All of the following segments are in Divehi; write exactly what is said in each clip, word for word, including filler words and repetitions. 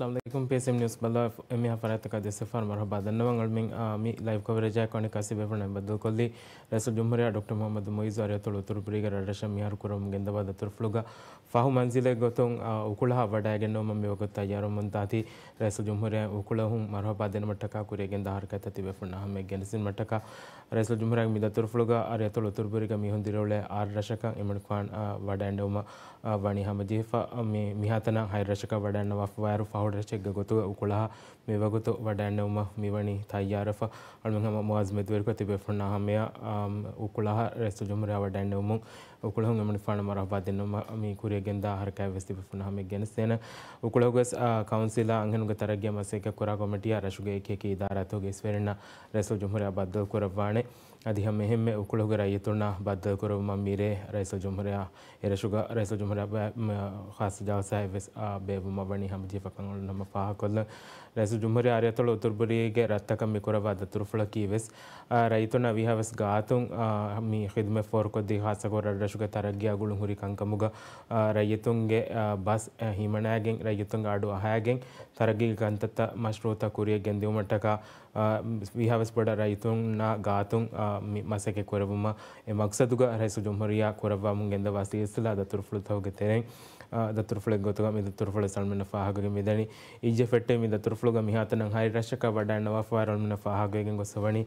އައްސަލާމު ޢަލައިކުމް. ޕީސީއެމް ނިއުސް ބަލާ އެންމެހާ ފަރާތަކާ ދެއްސެފާން މަރުޙަބާ ދަންނަވަން. އަޅުމެން، އާ، މި ލައިވް ކަވަރޭޖާއެކު އަނެއްކާ ތިބޭފުޅުންނާ ބައްދަލުކޮށްލީ ރައީސުލްޖުމްހޫރިއްޔާ ޑޮކްޓަރ މުޙައްމަދު މުޢިއްޒު އަރިއަތޮޅު އުތުރުބުރީގެ ރަށްރަށަށް މިހާރު ކުރަމުން ގެންދަވާ ދަތުރުފުޅުގަ ފަހު މަންޒިލެއް ގޮތުން، އާ، އުކުޅަހާ ވަޑައިގެންނެވުމަށް މިވަގުތު ތައްޔާރުވަމުންދާތީ. ރައީސުލްޖުމްހޫރިއްޔާ އުކުޅަހުން މަރުޙަބާ ދިނުމަށްޓަކާ ކުރިޔަށް ގެންދާ ޙަރަކާތްތައް ތިބޭފުޅުންނާ ހަމައަށް ގެނެސްދިނުމަށްޓަކާ ރައީސުލްޖުމްހޫރިއްޔާގެ މި ދަތުރުފުޅުގަ އަރިއަތޮޅު އުތުރުބުރީގަ މީހުން ދިރިއުޅޭ އަށް ރަށަކަށް އެމަނިކުފާނު، އާ، ވަޑައިންނެވުމަށް، އާ، ވަނީ ހަމަޖެހިފަ. މި، މިހާތަނަށް ހަތް ރަށަކަށް ވަޑައިންނަވާފަވާއިރު، ފަހު ރަށެއްގެ ގޮތުގަ އުކުޅަހާ މިވަގުތު ވަޑައިންނެވުމަށް މިވަނީ ތައްޔާރުވެފަ. އަޅުމެން ހަމަ މުޢާޒް މެދުވެރިކޮށް ތިބޭފުޅުންނާ ހަމަޔަށް، އާ، އުކުޅަހާ ރައީސުލްޖުމްހޫރިއްޔާ ވަޑައިންނެވުމުން އުކުޅަހުން އެމަނިކުފާނު މަރުޙަބާ ދިނުމަށް މި ކުރިޔަށް ގެންދާ ޙަރަކާތް ވެސް ތިބޭފުޅުންނާ ހަމައަށް ގެނެސްދޭނަން. އުކުޅަހުގަސް، އާ، ކައުންސިލާ އަންހެނުންގެ ތަރައްގީއާ މަސައްކަތް ކުރާ ކޮމިޓީއާ ރަށުގެ އެކި އެކި އިދާރާތަކުގެ އިސްވެރިންނަށް ރައީސުލްޖުމްހޫރިއްޔާ ބައްދަލުކުރައްވާނެ. އަދި ހަމައެހެންމެ އުކުޅަހުގެ ރައްޔިތުންނާ ބައްދަލުކުރެއްވުމަށް މިރޭ ރައީސުލްޖުމްހޫރިއްޔާ އެރަށުގަ ރައީސުލްޖުމްހޫރިއްޔާ ބަ-، މަ-، ޚާއްޞަ ޖަލްސާއެއް ވެސް، އާ، ބޭއްވުމަށް ވަނީ ހަމަޖެހިފަކަން އަޅުން ހަމަ ފާހަގަކޮށްލަން. ރައީސުލްޖުމްހޫރިއްޔާ އަރިއަތޮޅު އުތުރުބުރީގެ ރަށްތަކަށް މި ކުރައްވާ ދަތުރުފުޅަކީ ވެސް، އާ، ރައްޔިތުންނަށް ވީހާވެސް ގާތުން، އާ، މި ޚިދުމަތް ފޯރުކޮށްދީ ޚާއްޞަކޮށް ރަށްރަށުގެ ތަރައްގީއާ ގުޅުން ހުރި ކަންކަމުގަ، އާ، ރައްޔިތުންގެ، އާ، ބަސް، އާ، ހިމަނައިގެން ރައްޔިތުންގެ އަޑު އަހައިގެން ތަރައްގީގެ ކަންތައްތައް މަޝްރޫޢުތައް ކުރިޔަށް ގެންދިއުމަށްޓަކާ، އާ، ވީހާވެސް ބޮޑަށް ރައްޔިތުންނާ ގާތުން، އާ، މި މަސައްކަތް ކުރެއްވުމަށް އެ މަޤްޞަދުގަ ރައީސުލްޖުމްހޫރިއްޔާ ކުރައްވާމުން ގެންދަވާ ސިލްސިލާ ދަތުރުފުޅުތަކުގެ ތެރެއިން، އާ، ދަތުރުފުޅެއް ގޮތުގަ މި ދަތުރުފުޅަށް އަޅުމެންނަށް ފާހަގަވެގެން މިދަނީ. އިއްޒެ ފެއްޓެވި މި ދަތުރުފުޅުގަ މިހާތަނަށް ހަތް ރަށަކަށް ވަޑައިންނަވާފަވާއިރު އަޅުމެންނަށް ފާހަގަވެގެން ގޮސްފަވަނީ،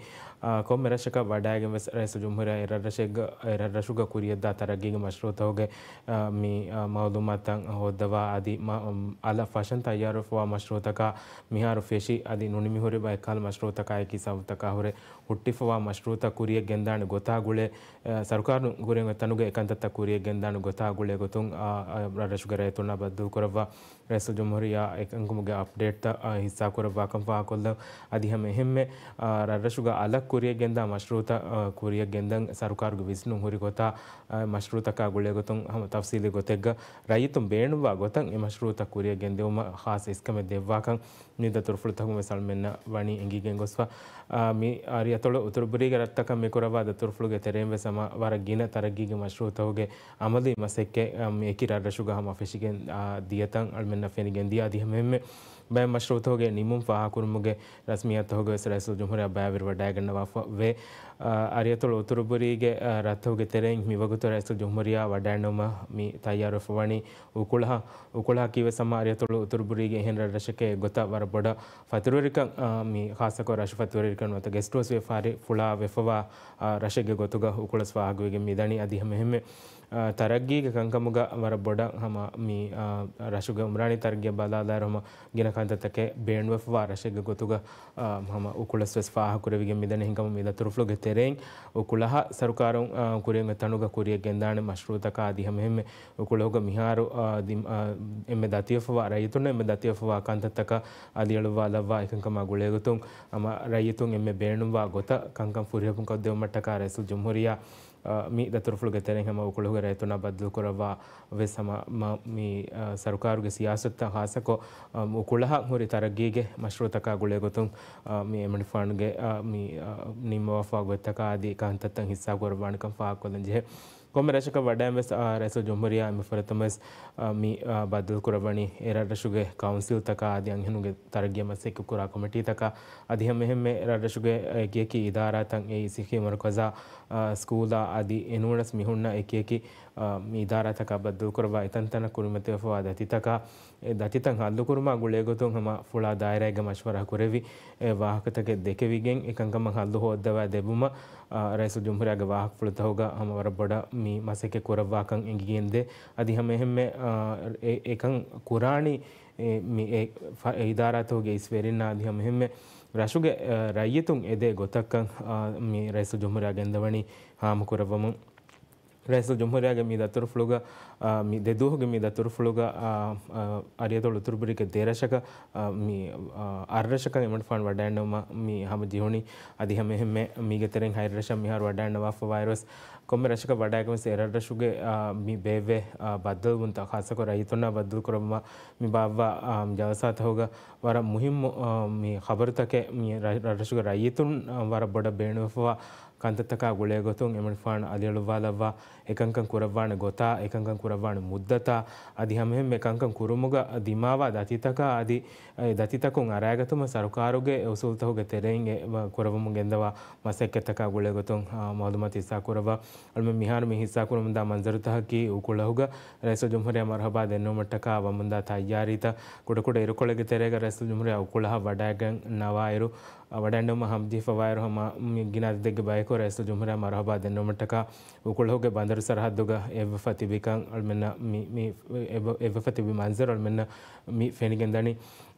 އާ، ކޮންމެ ރަށަކަށް ވަޑައިގެން ވެސް ރައީސުލްޖުމްހޫރިއްޔާ އެ ރަށްރަށެއްގަ-، އެ ރަށްރަށުގަ ކުރިޔަށްދާ ތަރައްގީގެ މަޝްރޫޢުތަކުގެ، އާ، މި، އާ، މަޢުލޫމާތުތައް ހޯއްދަވާ އަދި މަ-، އަލަށް ފަށަން ތައްޔާރުވެފަވާ މަޝްރޫޢުތަކާ މިހާރު ފެށި އަދި ނުނިމިހުރި ބައެއްކަހަލަ މަޝްރޫޢުތަކާއެކީ ސަބަބުތަކާ ހުރެ ހުއްޓިފަވާ މަޝްރޫޢުތައް ކުރިޔަށް ގެންދާނެ ގޮތާ ގުޅޭ، އަ، ސަރުކާރުން ކުރިއަށް އޮތް ތަނުގަ އެކަންތައްތައް ކުރިޔަށް ގެންދާނެ ގޮތާ ގުޅޭ ގޮތުން، އަ، އަ، ރަށްރަށުގެ ރައްޔިތުންނާ ބައްދަލުކުރައްވާ ރައީސުލްޖުމްހޫރިއްޔާ އެކަންކަމުގެ އަޕްޑޭޓްތައް، އަ، ހިއްސާކުރައްވާކަން ފާހަގަކޮށްލަން. އަދި ހަމަ އެހެންމެ، އަ، ރަށްރަށުގަ އަލަށް ކުރިޔަށް ގެންދާ މަޝްރޫޢުތައް، އަ، ކުރިޔަށް ގެންދަން ސަރުކާރުގެ ވިސްނުން ހުރި ގޮތާ، އަ، މަޝްރޫޢުތަކާ ގުޅޭ ގޮތުން ހަމަ ތަފްސީލީ ގޮތެއްގަ ރައްޔިތުން ބޭނުންވާ ގޮތަށް އެ މަޝްރޫޢުތައް ކުރިޔަށް ގެންދެވުމަށް ޚާއްޞަ އިސްކަމެއް ދެއްވާކަން މި ދަތުރުފުޅުތަކުން ވެސް އަޅުމެންނަށް ވަނީ އެނގިގެން ގޮސްފަ. އާ، މި އަރިއަތޮޅު އުތުރުބުރީގެ ރަށްތަކަށް މި ކުރައްވާ ދަތުރުފުޅުގެ ތެރެއިން ވެސް ހަމަ ވަރަށް ގިނަ ތަރައްގީގެ މަޝްރޫޢުތަކުގެ އަމަލީ މަސައްކަތް، އާ، މި އެކި ރަށްރަށުގަ ހަމަ ފެށިގެން، އާ، ދިޔަތަން އަޅުމެންނަށް ފެނިގެން ދިޔަ. އަދި ހަމައެހެންމެ ބައެއް މަޝްރޫޢުތަކުގެ ނިމުން ފާހަގަކުރުމުގެ ރަސްމިއްޔާތުތަކުގަ ވެސް ރައީސުލްޖުމްހޫރިއްޔާ ބައިވެރިވަޑައިގަންނަވާފަ ވޭ. އާ، އަރިއަތޮޅު އުތުރުބުރީގެ، އާ، ރަށްތަކުގެ ތެރެއިން މިވަގުތު ރައީސުލްޖުމްހޫރިއްޔާ ވަޑައިންނެވުމަށް މި ތައްޔާރުވެފަ ވަނީ އުކުޅަހަށް. އުކުޅަހަކީ ވެސް ހަމަ އަރިއަތޮޅު އުތުރުބުރީގެ އެހެން ރަށްރަށެކޭ އެއްގޮތަށް ވަރަށް ބޮޑަށް ފަތުރުވެރިކަން، އާ، މި ޚާއްޞަކޮށް ރަށު ފަތުރުވެރިކަން ނުވަތަ ގެސްޓުވެސް ވިޔަފާރި ފުޅާ ވެފަވާ، އާ، ރަށެއްގެ ގޮތުގަ އުކުޅަސް ފާހަގަވެގެން މިދަނީ. އަދި ހަމައެހެންމެ، އާ، ތަރައްގީގެ ކަންކަމުގަ ވަރަށް ބޮޑަށް ހަމަ މި، އާ، ރަށުގެ އުމްރާނީ ތަރައްގީއަށް ބަލާލާއިރު ހަމަ ގިނަ ކަންތައްތަކެއް ބޭނުންވެފަވާ ރަށެއްގެ ގޮތުގަ، އާ، ހަމަ އުކުޅަސް ވެސް ފާހަގަކުރެވިގެން މިދަނީ. ހިނގަމު މި ދަތުރުފުޅުގެ ތެރެއިން އުކުޅަހަށް ސަރުކާރުން، އާ، ކުރިއަށް ތަނުގަ ކުރިޔަށް ގެންދާނެ މަޝްރޫޢުތަކާ އަދި ހަމައެހެންމެ އުކުޅަހުގަ މިހާރު، އާ، ދި-، އާ، އެންމެ ދަތިވެފަވާ ރައްޔިތުންނަށް އެންމެ ދަތިވެފަވާ ކަންތައްތަކަށް އަލިއަޅުއްވާލައްވާ އެކަންކަމާ ގުޅޭގޮތުން ހަމަ ރައްޔިތުން އެންމެ ބޭނުންވާ ގޮތަށް ކަންކަން ފުރިހަމަކޮށްދެވުމަށްޓަކާ ރައީސުލްޖުމްހޫރިއްޔާ، އާ، މި ދަތުރުފުޅުގެ ތެރެއިން ހަމަ އުކުޅަހުގެ ރައްޔިތުންނާ ބައްދަލުކުރައްވާ ވެސް ހަމަ މަ-، މި، އާ، ސަރުކާރުގެ ސިޔާސަތުތައް ޚާއްޞަކޮށް، އާ، އުކުޅަހަށް ހުރި ތަރައްގީގެ މަޝްރޫޢުތަކާ ގުޅޭގޮތުން، އާ، މި އެމަނިކުފާނުގެ، އާ، މި، އާ، ނިންމަވާފަ ގޮތްތަކާ އަދި ކަންތައްތައް ހިއްސާކުރައްވާނެކަން ފާހަގަކޮށްލަން ޖެހޭ. ކޮންމެ ރަށަކަށް ވަޑައިން ވެސް، އާ، ރައީސުލްޖުމްހޫރިއްޔާ އެންމެ ފުރަތަމަވެސް، އާ، މި، އާ، ބައްދަލުކުރައްވަނީ އެ ރަށްރަށުގެ ކައުންސިލްތަކާ އަދި އަންހެނުންގެ ތަރައްގީއަށް މަސައްކަތް ކުރާ ކޮމިޓީތަކާ އަދި ހަމައެހެންމެ ރަށްރަށުގެ އެކިއެކި އިދާރާތައް އެއީ ސިއްހީ މަރުކަޒާ، އާ، ސްކޫލާ އަދި އެނޫނަސް މިހުންނަ އެކިއެކި، އާ، މި އިދާރާތަކާ ބައްދަލުކުރައްވާ އެތަންތަނަށް ކުރިމަތިވެފަވާ ދަތިތަކާ އެ ދަތިތައް ހައްލުކުރުމާ ގުޅޭގޮތުން ހަމަ ފުޅާ ދާއިރާއެއްގެ މަޝްވަރާ ކުރެވި އެ ވާހަކަތަކެއް ދެކެވިގެން އެކަންކަމަށް ހައްލު ހޯއްދަވާ ދެއްވުމަށް، އާ، ރައީސުލްޖުމްހޫރިއްޔާގެ ވާހަކަފުޅުތަކުގަ ހަމަ ވަރަށް ބޮޑަށް މި މަސައްކަތް ކުރައްވާކަން އެނގިގެންދޭ. އަދި ހަމައެހެންމެ، އާ، އެ-، އެކަން ކުރާނީ، އެ، މި އެ ފަ-، އެ އިދާރާތަކުގެ އިސްވެރިންނާ އަދި ހަމައެހެންމެ ރަށުގެ، އާ، ރައްޔިތުން އެދޭ ގޮތަށްކަން، އާ، މި ރައީސުލްޖުމްހޫރިއްޔާ ގެންދަވަނީ ހާމަކުރައްވަމުން. ރައީސުލްޖުމްހޫރިއްޔާގެ މި ދަތުރުފުޅުގަ، އާ، މި ދެ ދުވަހުގެ މި ދަތުރުފުޅުގަ، އާ، އާ، އަރިއަތޮޅު އުތުރުބުރީގެ ދެ ރަށަކަށް، އާ، މި، އާ، އަށް ރަށަކަށް އެމަނިކުފާނު ވަޑައިންނެވުމަށް މި ހަމަ ޖެހުނީ. އަދި ހަމައެހެންމެ މީގެ ތެރެއިން ހަތް ރަށަށް މިހާރު ވަޑައިންނަވާފަވާއިރުވެސް ކޮންމެ ރަށަކަށް ވަޑައިގެންވެސް އެ ރަށްރަށުގެ، އާ، މި ބޭއްވޭ، އާ، ބައްދަލުވުންތައް ޚާއްޞަކޮށް ރައްޔިތުންނާ ބައްދަލުކުރައްވުމަށް މި ބާއްވާ، އާ، ޖަލްސާތަކުގަ ވަރަށް މުހިއްމު، އާ، މި ޚަބަރުތަކެއް މި ރަށް-، ރަށްރަށުގެ ރައްޔިތުން، އާ، ވަރަށް ބޮޑަށް ބޭނުންވެފަވާ ކަންތައްތަކާ ގުޅޭގޮތުން އެމަނިކުފާނު އަލިއަޅުއްވާލައްވާ އެކަންކަން ކުރައްވާނެ ގޮތާ، އެކަންކަން ކުރައްވާނެ މުއްދަތާ، އަދި ހަމައެހެންމެ ކަންކަން ކުރުމުގަ ދިމާވާ ދަތިތަކާ، އަދި އެ ދަތިތަކުން އަރާގަތުމަށް ސަރުކާރުގެ އެ އުސޫލުތަކުގެ ތެރެއިން އެ ކުރައްވަމުން ގެންދަވާ މަސައްކަތްތަކާ ގުޅޭގޮތުން، އާ، މައުލޫމާތު ހިއްސާކުރައްވާ. އަޅުމެން މިހާރު މި ހިއްސާކުރަމުންދާ މަންޒަރުތަކަކީ އުކުޅަހުގަ ރައީސުލްޖުމްހޫރިއްޔާ މަރުހަބާ ދެންނެވުމަށްޓަކާ ވަމުންދާ ތައްޔާރީތައް. ކުޑަކުޑަ އިރުކޮޅެއްގެ ތެރޭގަ ރައީސުލްޖުމްހޫރިއްޔާ އުކުޅަހަށް ވަޑައިގަންނަވާއިރު، އަ، ވަޑައިންނެވުމަށް ހަމަޖެހިފަވާއިރު ހަމަ މި ގިނަ އަދަދެއްގެ ބަޔަކު ރައީސުލްޖުމްހޫރިއްޔާ މަރުހަބާ ދެންނެވުމަށްޓަކާ އުކުޅަހުގެ ބަނދަރު ސަރަހައްދުގަ އެއްވެފަ ތިބިކަން އަޅުމެންނަށް މި، މި އެއްވެ-، އެއްވެފަ ތިބި މަންޒަރު އަޅުމެންނަށް މި ފެނިގެންދަނީ.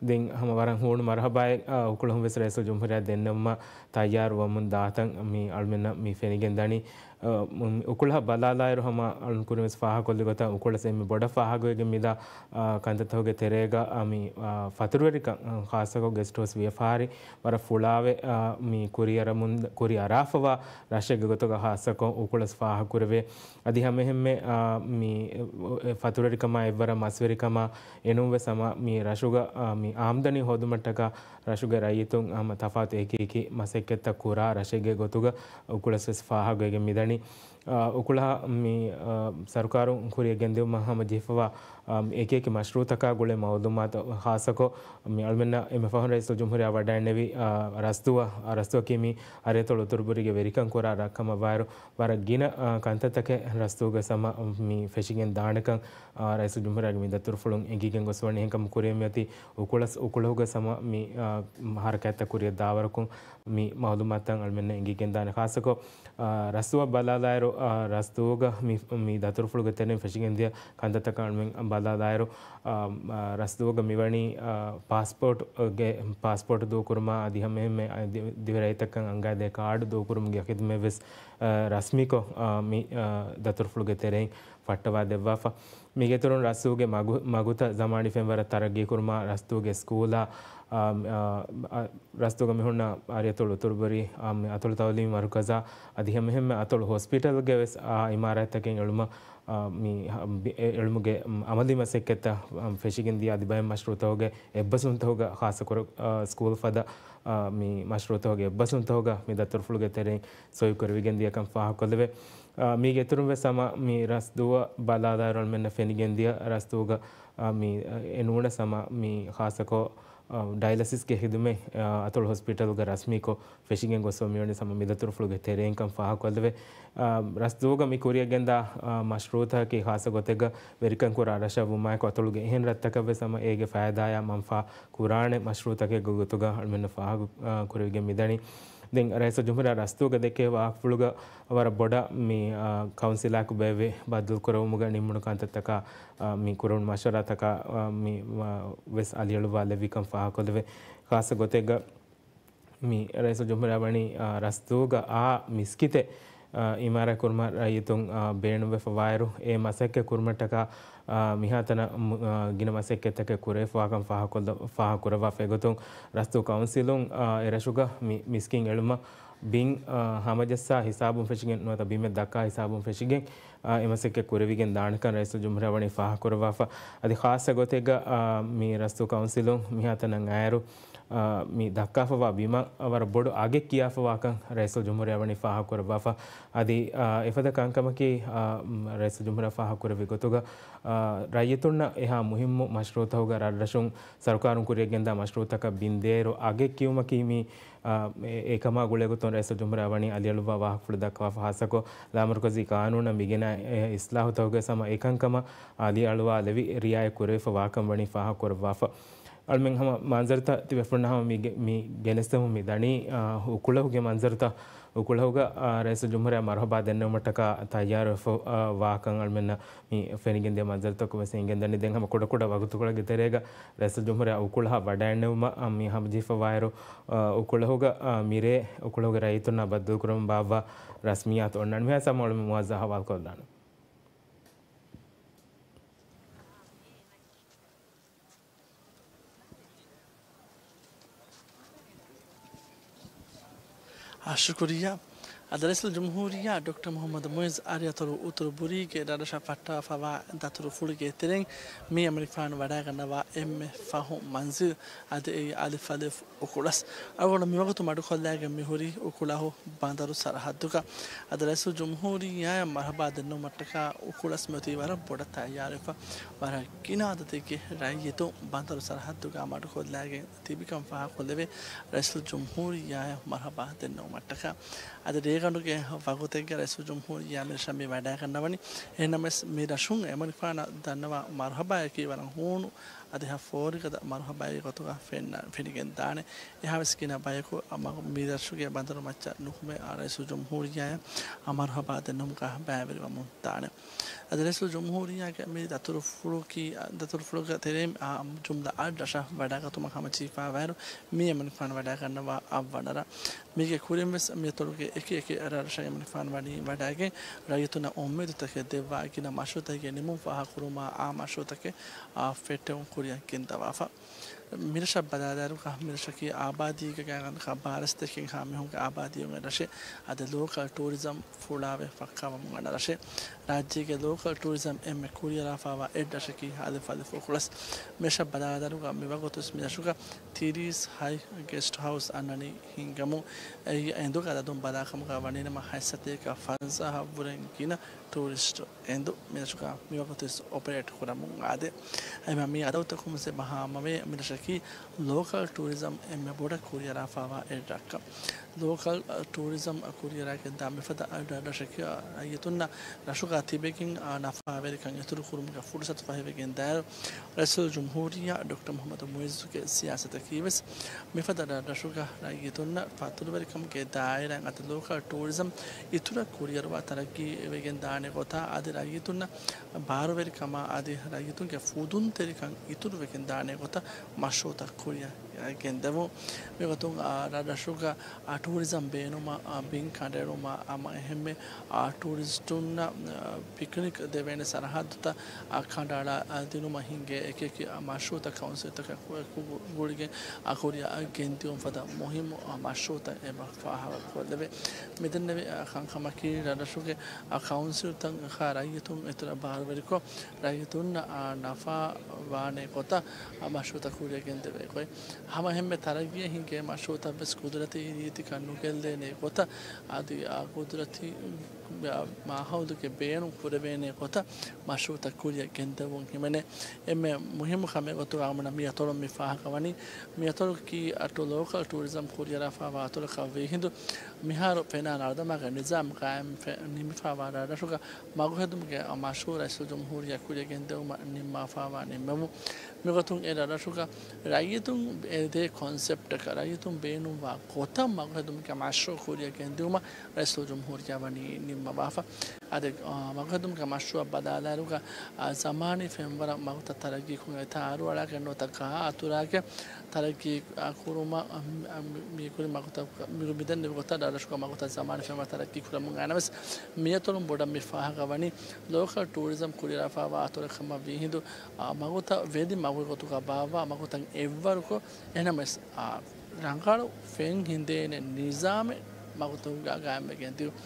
ދެން ހަމަ ވަރަށް ހޫނު މަރުހަބާއެއް، އަ، އުކުޅަހުން ވެސް ރައީސުލްޖުމްހޫރިއްޔާ ދެންނެވުމަށް ތައްޔާރު ވަމުން ދާތަން މި އަޅުމެންނަށް މި ފެނިގެންދަނީ. އަ، މު-، އުކުޅަހަށް ބަލާލާއިރު ހަމަ އަޅުން ކުރިން ވެސް ފާހަގަކޮށްލި ގޮތަށް އުކުޅަސް އެންމެ ބޮޑަށް ފާހަގަވެގެން މިދާ، އާ، ކަންތައްތަކުގެ ތެރޭގަ، އާ، މި، އާ، ފަތުރުވެރިކަން، އާ، ޚާއްޞަކޮށް ގެސްޓް ހައުސް ވިޔަފާރި ވަރަށް ފުޅާވެ، އާ، މި ކުރިއަރަމުން، ކުރި އަރާފަވާ ރަށެއްގެ ގޮތުގަ ޚާއްޞަކޮށް އުކުޅަސް ފާހަގަކުރެވޭ. އަދި ހަމައެހެންމެ، އާ، މި، އެ، އެ، ފަތުރުވެރިކަމާ އެއްވަރަށް މަސްވެރިކަމާ އެނޫން ވެސް ހަމަ މި ރަށުގަ، އާ، މި އާމްދަނީ ހޯދުމަށްޓަކާ ރަށުގެ ރައްޔިތުން ހަމަ ތަފާތު އެކި އެކި މަސައްކަތްތައް ކުރާ ރަށެއްގެ ގޮތުގަ އުކުޅަސް ވެސް ފާހަގަވެގެން މިދަނީ. އާ، އުކުޅަ މި، އާ، ސަރުކާރުން ކުރިއަށް ގެންދިއުމަށް ހަމަ ޖެހިފަވާ، އާ، އެކި އެކި މަޝްރޫއުތަކާ ގުޅޭ މައުލޫމާތު ޚާއްޞަކޮށް، މި އަޅުމެންނަށް އެންމެ ފަހުން ރައީސުލްޖުމްހޫރިއްޔާ ވަޑައިންނެވި، އާ، ރަސްދުވަ، އާ، ރަސްދުވަކީ މި އަރިއަތޮޅު އުތުރުބުރީގެ ވެރިކަން ކުރާ ރަށް ކަމަށްވާއިރު، ވަރަށް ގިނަ، އާ، ކަންތައްތަކެއް ރަސްދުވަގެ ސަމަ މި ފެށިގެން ދާނެކަން، އާ، ރައީސުލްޖުމްހޫރިއްޔާގެ މި ދަތުރުފުޅުން އެނގިގެން ގޮސްވަނީ. އެހެންކަމުން ކުރިއަށް މިއޮތީ އުކުޅަސް، އުކުޅަހުގެ ސަމަ މި، އާ، ހަރަކާތްތައް ކުރިއަށް ދާވަރަކުން މި މައުލޫމާތުތައް އަޅުމެންނަށް އެނގިގެންދާނެ. ޚާއްޞަކޮށް، އާ، ރަސްދުވަށް ބަލާލާއިރު، އާ، ރަސްދުވުގަ މި، މި ދަތުރުފުޅުގެ ތެރެއިން ފެށިގެންދިޔަ ކަންތައްތަކަށް އަޅުމެން ބަލާލާއިރު، އާ، އާ، ރަސްދުވުގަ މިވަނީ، އާ، ޕާސްޕޯޓްގެ، ޕާސްޕޯޓް ދޫކުރުމާ އަދި ހަމައެހެންމެ ދި-، ދިވެހިރައްޔިތަކަށް އަންގާދޭ ކާޑު ދޫކުރުމުގެ ޚިދުމަތް ވެސް، އާ، ރަސްމީކޮށް، އާ، މި، އާ، ދަތުރުފުޅުގެ ތެރެއިން ފައްޓަވާ ދެއްވާފަ. މީގެއިތުރުން ރަސްދުވުގެ މަގު-، މަގުތައް ޒަމާނީ ފެންވަރަށް ތަރައްގީކުރުމާ، ރަސްދުވުގެ ސްކޫލާ، އާ، އާ، ރަސްދުވުގަ މިހުންނަ އަރިއަތޮޅު އުތުރުބުރީ، އާ، މި އަތޮޅު ތައުލީމީ މަރުކަޒާ، އަދި ހަމައެހެންމެ އަތޮޅު ހޮސްޕިޓަލްގެ ވެސް، އާ، އިމާރާތްތަކެއް އެޅުމަށް، އާ، މި، އެ-، އެ-، އެޅުމުގެ، އަމަލީ މަސައްކަތްތައް، އާ، ފެށިގެން ދިޔަ އަދި ބައެއް މަޝްރޫއުތަކުގެ އެއްބަސްވުންތަކުގަ ޚާއްޞަކުރ-، އާ، ސްކޫލް ފަދަ، އާ، މި މަޝްރޫއުތަކުގެ އެއްބަސްވުންތަކުގަ މި ދަތުރުފުޅުގެ ތެރެއިން ސޮއިކުރެވިގެން ދިޔަކަން ފާހަގަކޮށްލެވޭ. އާ، މީގެ އިތުރުން ވެސް ހަމަ މި ރަސްދުވަށް ބަލާލާއިރު އަޅުމެންނަށް ފެނިގެންދިޔަ ރަސްދުވުގަ، އާ، މި، އެ ނޫނަސް ހަމަ މި ޚާއްޞަކޮށް، އާ، ޑަޔަލަސިސްގެ ޚިދުމަތް، އާ، އަތޮޅު ހޮސްޕިޓަލްގަ ރަސްމީކޮށް ފެށިގެން ގޮސްފަ މިވަނީ ހަމަ މި ދަތުރުފުޅުގެ ތެރެއިންކަން ފާހަގަކޮށްލެވޭ. އާ، ރަސްދުވުގަ މި ކުރިއަށް ގެންދާ، އާ، މަޝްރޫއުތަކަކީ ޚާއްޞަ ގޮތެއްގަ ވެރިކަން ކުރާ ރަށަށް ވުމާއެކު އަތޮޅުގެ އެހެން ރަށްތަކަށް ވެސް ހަމަ އޭގެ ފައިދާއާ މަންފާ ކުރާނެ މަޝްރޫއުތަކެއްގެ ގޮތުގަ އަޅުމެންނަށް ފާހަގަ، އާ، ކުރެވިގެން މިދަނީ. ދެން ރައީސުލްޖުމްހޫރިއްޔާ ރަސްދުވުގަ ދެއްކޭ ވާހަކަފުޅުގަ ވަރަށް ބޮޑަށް މި، އާ، ކައުންސިލާއެކު ބޭއްވި ބައްދަލުކުރެވުމުގަ ނިންމުނު ކަންތައްތަކާ، އާ، މި ކުރެވުނު މަޝްވަރާތަކާ، އާ، މި، އާ، ވެސް އަލިއަޅުވާލެއްވިކަން ފާހަގަކޮށްލެވޭ. ޚާއްޞަ ގޮތެއްގަ މި ރައީސުލްޖުމްހޫރިއްޔާ ވަނީ، އާ، ރަސްދުވުގަ އާ މިސްކިތެއް، އާ، އިމާރާތް ކުރުމަށް ރައްޔިތުން، އާ، ބޭނުންވެފަ ވާއިރު، އެ މަސައްކަތް ކުރުމަށްޓަކާ، އާ، މިހާތަނަށް މު-، އާ، ގިނަ މަސައްކަތްތަކެއް ކުރެވިފަވާކަން ފާހަގަކޮށްލަ-، ފާހަގަކުރައްވާފަ އެގޮތުން، ރަސްދުވަ ކައުންސިލުން، އާ، އެރަށުގަ މި މިސްކިތް އެޅުމަށް ބިން، އާ، ހަމަޖައްސާ ހިސާބުން ފެށިގެން ނުވަތަ ބިމެއް ދައްކާ ހިސާބުން ފެށިގެން، އާ، އެ މަސައްކަތް ކުރެވިގެން ދާނެކަން ރައީސުލްޖުމްހޫރިއްޔާ ވަނީ ފާހަގަކުރައްވާފަ. އަދި ޚާއްޞަ ގޮތެއްގަ، އާ، މި ރަސްދުވަ ކައުންސިލުން މިހާތަނަށް އައިރު، އާ، މި ދައްކާފަވާ ބިމަށް ވަރަށް ބޮޑު އަގެއް ކިޔާފަވާކަން ރައީސުލްޖުމްހޫރިއްޔާ ވަނީ ފާހަގަކުރައްވާފަ. އަދި، އާ، އެފަދަ ކަންކަމަކީ، އާ، ރައީސުލްޖުމްހޫރިއްޔާ ފާހަގަކުރެއްވި ގޮތުގަ، އާ، ރައްޔިތުންނަށް އެހާ މުހިއްމު މަޝްރޫއުތަކުގަ ރަށްރަށުން ސަރުކާރުން ކުރިއަށް ގެންދާ މަޝްރޫއުތަކަށް ބިންދޭއިރު އަގެއް ކިޔުމަކީ މި، އާ، އެ-، އެކަމާ ގުޅޭގޮތުން ރައީސުލްޖުމްހޫރިއްޔާ ވަނީ އަލިއަޅުއްވާ ވާހަކަފުޅު ދައްކަވާފަ. ޚާއްޞަކޮށް، ލާމަރުކަޒީ ޤާނޫނަށް މިގެނައި އިސްލާހުތަކުގެ ސަމަ އެކަންކަމަށް އަލިއަޅުވާލެވި ރިއާޔަތް ކުރެވިފަ ވާކަން ވަނީ ފާހަގަކުރައްވާފަ. އަޅުމެން ހަމަ މަންޒަރުތައް ތިބޭފުޅުންނަށް ހަމަ މި ގެ-، މި ގެނެސްދެމުން މި ދަނީ، އާ، އުކުޅަހުގެ މަންޒަރުތައް. އުކުޅަހުގަ، އާ، ރައީސުލްޖުމްހޫރިއްޔާ މަރުހަބާ ދެންނެވުމަށްޓަކާ ތައްޔާރުވެފަ، އާ، ވާކަން އަޅުމެންނަށް މި ފެނިގެންދިޔަ މަންޒަރުތަކުން ވެސް އެނގެންދަނީ. ދެން ހަމަ ކުޑަކުޑަ ވަގުތުކޮޅެއްގެ ތެރޭގަ ރައީސުލްޖުމްހޫރިއްޔާ އުކުޅަހަށް ވަޑައިންނެވުމަށް، އާ، މި ހަމަޖެހިފަވާއިރު، އާ، އުކުޅަހުގަ، އާ، މިރޭ އުކުޅަހުގެ ރައްޔިތުންނާ ބައްދަލުކުރަމުން ބާއްވާ ރަސްމިއްޔާތު އޮންނާނެ. މިހާ ސަމަ އަޅުމެން މުވައްޒަ ހަވާލުކޮށްލާނެ. އާ، ޝުކުރިއްޔާ. އަދި ރައީސުލްޖުމްހޫރިއްޔާ ޑޮކްޓަރ މުޙައްމަދު މުޢިއްޒު އަރިއަތޮޅު އުތުރު ބުރީގެ ރަށްރަށަށް ފައްޓާފަވާ ދަތުރުފުޅުގެ ތެރެއިން މި އެމަނިކުފާނު ވަޑައިގަންނަވާ އެންމެ ފަހު މަންޒިލް އަދި އެއީ އަލިފް އަލިފް އުކުޅަސް. އަޅުގަނޑު މިވަގުތު މަޑުކޮށްލާގެން މިހުރީ އުކުޅަހު ބަނދަރު ސަރަހައްދުގަ. އަދި ރައީސުލްޖުމްހޫރިއްޔާއަށް މަރުޙަބާ ދެންނެވުމަށްޓަކާ އުކުޅަސް މިއޮތީ ވަރަށް ބޮޑަށް ތައްޔާރުވެފަ. ވަރަށް ގިނަ އަދަދެއްގެ ރައްޔިތުން ބަނދަރު ސަރަހައްދުގަ މަޑުކޮށްލާގެން ތިބިކަން ފާހަގަކޮށްލެވޭ ރައީސުލްޖުމްހޫރިއްޔާއަށް މަރުޙަބާ ދެންނެވުމަށްޓަކާ. އަދި ރޭގަނޑުގެ ވަގުތެއްގަ ރައީސުލްޖުމްހޫރިއްޔާ މިރަށަށް މި ވަޑައިގަންނަވަނީ. އެހެންނަމަވެސް މި ރަށުން އެމަނިކުފާނަށް ދަންނަވާ މަރުޙަބާއަކީ ވަރަށް ހޫނު އަދި ހަ ފޯރިގަދަ މަރުޙަބާއެއް ގޮތުގަ ފެންނަ-، ފެނިގެން ދާނެ. އެހާވެސް ގިނަ ބަޔަކު އަ މަ-، މި ރަށުގެ ބަނދަރު މައްޗަށް ނުކުމެ އަ ރައީސުލްޖުމްހޫރިއްޔާއަށް އަ މަރުޙަބާ ދެންނެވުމުގަ ބައިވެރިވަމުން ދާނެ. އަދި ރައީސުލްޖުމްހޫރިއްޔާގެ މި ދަތުރުފުޅުގެ ތެރެއިން އާ ޖުމްލަ އަށް ރަށަށް ވަޑައިގަތުމަށް ހަމަޖެހިފައިވާއިރު، މި އެމަނިކުފާނު ވަޑައިގަންނަވާ އަށްވަނަ ރަށް. މީގެ ކުރިން ވެސް މިއަތޮޅުގެ އެކި އެކި ރަށްރަށަށް އެމަނިކުފާނު ވަނީ ވަޑައިގެން، ރައްޔިތުންނަށް އުއްމީދުތަކެއް ދެއްވާ ގިނަ މަޝްރޫޢުތަކެއް ނިމުން ފާހަގަކުރުމާ، އާ މަޝްރޫޢުތަކެއް އާ ފެއްޓެވުން ކުރިއަށް ގެންދަވާފަ. މިރަށަށް ބަލާލާއިރު، މިރަށަކީ އާބާދީގެ ގާތްގަނޑަކަށް ބާރަ ސަތޭކައިންހާ މީހުންގެ އާބާދީ އޮންނަ ރަށެއް. އަދި ލޯކަލް ޓޫރިޒަމް ފުޅާވެ ފައްކާވަމުން އަންނަ ރަށެއް. ރާއްޖޭގެ ލޯކަލް ޓޫރިޒަމް އެންމެ ކުރިއަރާފައިވާ އެއް ރަށަކީ އަލިފް އަލިފް އުކުޅަސް. މިރަށަށް ބަލާލާއިރު، މިވަގުތުވެސް މިރަށުގަ ތިރީސް ހަތް ގެސްޓް ހައުސް އަންނަނީ ހިންގަމުން. އެއީ އެނދުގެ އަދަދުން ބަލާކަމުގަ ވަނީނަމަ ހަތް ސަތޭކަ ފަންސާހަށްވުރެން ގިނަ ޓޫރިސްޓު އެނދު މިރަށުގަ މިވަގުތުވެސް އޮޕަރޭޓް ކުރަމުން އާދޭ. އެހެންވީމަ މި އަދަދުތަކުން އެބަ ހާމަވޭ، މިރަށަކީ ލޯކަލް ޓޫރިޒަމް އެންމެ ބޮޑަށް ކުރިއަރާފައިވާ އެއް ރަށްކަން. ލޯކަލް ޓޫރިޒަމް ކުރިއަރާގެންދާ މިފަދަ ރަށަކީ ރައްޔިތުންނަށް ރަށުގަ ތިބެގެން ނަފާވެރިކަން އިތުރުކުރުމުގެ ފުރުސަތު ފަހިވެގެންދާއިރު، ރައީސުލްޖުމްހޫރިއްޔާ ޑޮކްޓަރ މުޙައްމަދު މުޢިއްޒުގެ ސިޔާސަތަކީވެސް މިފަދަ ރަށްރަށުގަ ރައްޔިތުންނަށް ފަތުރުވެރިކަމުގެ ދާއިރާއިން އަދި ލޯކަލް ޓޫރިޒަމް އިތުރަށް ކުރިއަރުވާ ތަރައްގީވެގެން ދާނެ ގޮތާ އަދި ރައްޔިތުންނަށް ބާރުވެރިކަމާ އަދި ރައްޔިތުންގެ ފުދުންތެރިކަން އިތުރުވެގެން ދާނެ ގޮތަށް މަޝްރޫޢުތައް ކުރިއަށް ގެންދެވުން. މިގޮތުން، އާ، ރަށްރަށުގަ، އާ، ޓޫރިޒަމް ބޭނުމަށް، އާ، ބިން ކަނޑައެޅުމަށް ހަމަ އެހެންމެ، އާ، ޓޫރިސްޓުންނަށް، އާ، ޕިކްނިކް ދެވޭނެ ސަރަހައްދުތައް، އާ، ކަނޑައަޅާ، އާ، ދިނުމަށް ހިނގޭ އެކި އެކި، އާ، މަޝްރޫޢުތައް ކައުންސިލްތަކާ ގުޅިގެން، އާ، ކުރިއަށް ގެންދިއުން ފަދަ މުހިއްމު، އާ، މަޝްރޫޢުތައް އެބަ ފާހަގަކޮށްލެވޭ. މިދެންނެވި، އާ، ކަންކަމަކީ ރަށްރަށުގެ، އާ، ކައުންސިލްތަކާ ރައްޔިތުން އިތުރަށް ބާރުވެރިކޮށް، ރައްޔިތުންނަށް، އާ، ނަފާ ވާނެ ގޮތަށް، އާ، މަޝްރޫޢުތައް ކުރިއަށް ގެންދެވޭ ގޮތް. ހަމަ އެހެންމެ ތަރައްގީއެއް ހިނގޭ މަޝްރޫޢުތައް ވެސް ޤުދުރަތީ ރީތިކަން ނުގެއްލޭނެ ގޮތަށް، އަދި، އާ، ޤުދުރަތީ، އާ، މާހައުލުގެ ބޭނުން ކުރެވޭނެ ގޮތަށް މަޝްރޫޢުތައް ކުރިއަށް ގެންދެވުން ހިމެނޭ. އެންމެ މުހިއްމު ކަމެއް ގޮތުގަ އަޅުގަނޑަށް މި އަތޮޅުން މި ފާހަގަވަނީ، މި އަތޮޅަކީ އަތޮޅު ލޯކަލް ޓޫރިޒަމް ކުރިއަރާފައިވާ އަތޮޅަކަށް ވީހިނދު، މިހާރު ފެނާ ނަރުދަމާގެ ނިޒާމް ޤާއިމް ފެ-، ނިމިފައިވާ ރަށްރަށުގަ މަގުހެދުމުގެ މަޝްރޫޢު ރައީސުލްޖުމްހޫރިއްޔާ ކުރިއަށް ގެންދެވުމަށް ނިންމާފައިވާ ނިންމެވުން. މިގޮތުން އެ ރަށްރަށުގަ ރައްޔިތުން އެދޭ ކޮންސެޕްޓަކަށް ރައްޔިތުން ބޭނުންވާ ގޮތަށް މަގުހެދުމުގެ މަޝްރޫޢު ކުރިއަށް ގެންދިއުމަށް ރައީސުލްޖުމްހޫރިއްޔާ ވަނީ ނިންމަވާފަ. އަދި، އާ، މަގުހެދުމުގެ މަޝްރޫޢަށް ބަލާލާއިރުގަ، އާ، ޒަމާނީ ފެންވަރަށް މަގުތައް ތަރައްގީ ކުރުމަށް އެތާ އަރުއަޅާގެން ނުވަތަ ގާ އަތުރާގެ ތަރައްގީ، އާ، ކުރުމަށް، އަ، މި، މި، މި ކުރި މަގުތައް، މި، މިދެންނެވި ގޮތަށް ރަށްރަށުގަ މަގުތައް ޒަމާނީ ފެންވަރަށް ތަރައްގީ ކުރަމުން އައިނަމަވެސް، މިއަތޮޅުން ބޮޑަށް މި ފާހަގަވަނީ ލޯކަލް ޓޫރިޒަމް ކުރިއަރާފައިވާ އަތޮޅެއް ކަމަށް ވީހިނދު، އާ، މަގުތައް ވެލި މަގުގެ ގޮތުގަ ބާއްވާ މަގުތައް އެއްވަރުކޮށް، އެހެނަމަވެސް، އާ، ރަނގަޅު ފެން ހިނދޭނެ ނިޒާމެއް މަގުތަކުގަ ގާއިމްވެގެން ދިޔުން.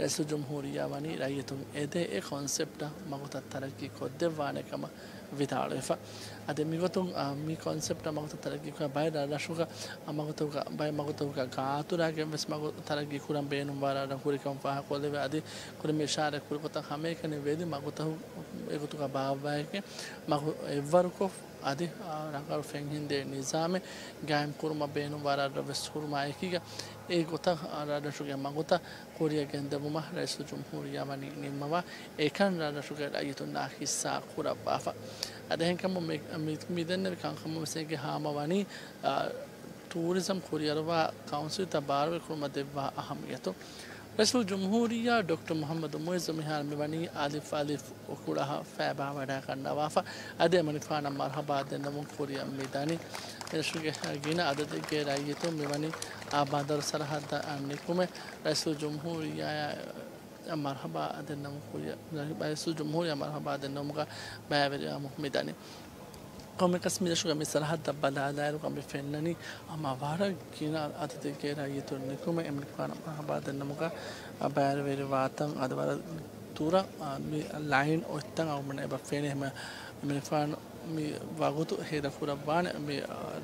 ރައީސުލްޖުމްހޫރިއްޔާ ވަނީ ރައްޔިތުން އެދޭ އެ ކޮންސެޕްޓަށް މަގުތައް ތަރައްގީ ކޮށްދެއްވާނެ ކަމަށް ވިދާޅުވެފަ. އަދި މިގޮތުން، އާ، މި ކޮންސެޕްޓަށް މަގުތައް ތަރައްގީ ކުރާ ބައެއް ރަށްރަށުގަ، އާ، މަގުތަކުގަ، ބައެއް މަގުތަކުގަ ގާތުރާގެން ވެސް މަގު ތަރައްގީ ކުރަން ބޭނުންވާ ރަށްރަށް ހުރިކަމަށް ފާހަގަކޮށްލެވޭ. އަދި ކުރިން މި އިޝާރާތް ކުރި ގޮތަށް ހަމައެކަނި ވެލި މަގުތަކު އެގޮތުގަ ބާއްވައިގެން މަގު އެއްވަރުކޮށް، އަދި، އާ، ރަނގަޅު ފެން ހިނދޭ ނިޒާމެއް ގާއިމް ކުރުމަށް ބޭނުންވާ ރަށްރަށް ވެސް ހުރުމާ އެކީގަ، އެ ގޮތަށް، އާ، ރަށްރަށުގެ މަގުތައް ކުރިއަށް ގެންދެވުމަށް ރައީސުލްޖުމްހޫރިއްޔާ ވަނީ ނިންމަވާ، އެކަން ރަށްރަށުގެ ރައްޔިތުންނާ ހިއްސާ ކުރައްވާފަ. އަދި އެހެންކަމުން މި، މި، މިދެންނެވި ކަންކަމުން ވެސް އޭގެ ހާމަވަނީ، އާ، ޓޫރިޒަމް ކުރިއަރުވާ ކައުންސިލްތައް ބާރުވެރިކުރުމަށް ދެއްވާ އަހައްމިއްޔަތު. ރައީސުލްޖުމްހޫރިއްޔާ ޑޮކްޓަރ މުޙައްމަދު މުޢިއްޒު މިހާރު މިވަނީ އަލިފް އަލިފް އުކުޅަހަށް ފައިބާ ވަޑައިގަންނަވާފަ. އަދި އެމަނިކުފާނަށް މަރުޙަބާ ދެންނެވުން ކުރިއަށް މިދަނީ. މިރަށުގެ ގިނަ އަދަދެއްގެ ރައްޔިތުން މިވަނީ އާ ބަނދަރު ސަރަހައްދަށް ނިކުމެ ރައީސުލްޖުމްހޫރިއްޔާއަށް މަރުޙަބާ ދެންނެވުން ކުރިއަށް، ރައީސުލްޖުމްހޫރިއްޔާ މަރުޙަބާ ދެންނެވުމުގަ ބައިވެރިވަމުން މިދަނީ. ކޮންމެއަކަސް މިރަށުގަ މި ސަރަހައްދަށް ބަލާލާއިރުގަ މި ފެންނަނީ ހަމަ ވަރަށް ގިނަ އަދަދެއްގެ ރައްޔިތުން ނިކުމެ އެމަނިކުފާނަށް މަރުހަބާ ދަންނަމުގަ ބައިވެރިވާތަން އަދި ވަރަށް ދުރަށް މި ލައިން އޮތްތަން އަޅުގަނޑަށް އެބަ ފެނޭ. ހަމަ އެމަނިކުފާނު މި ވަގުތު ހޭދަ ކުރައްވާނެ މި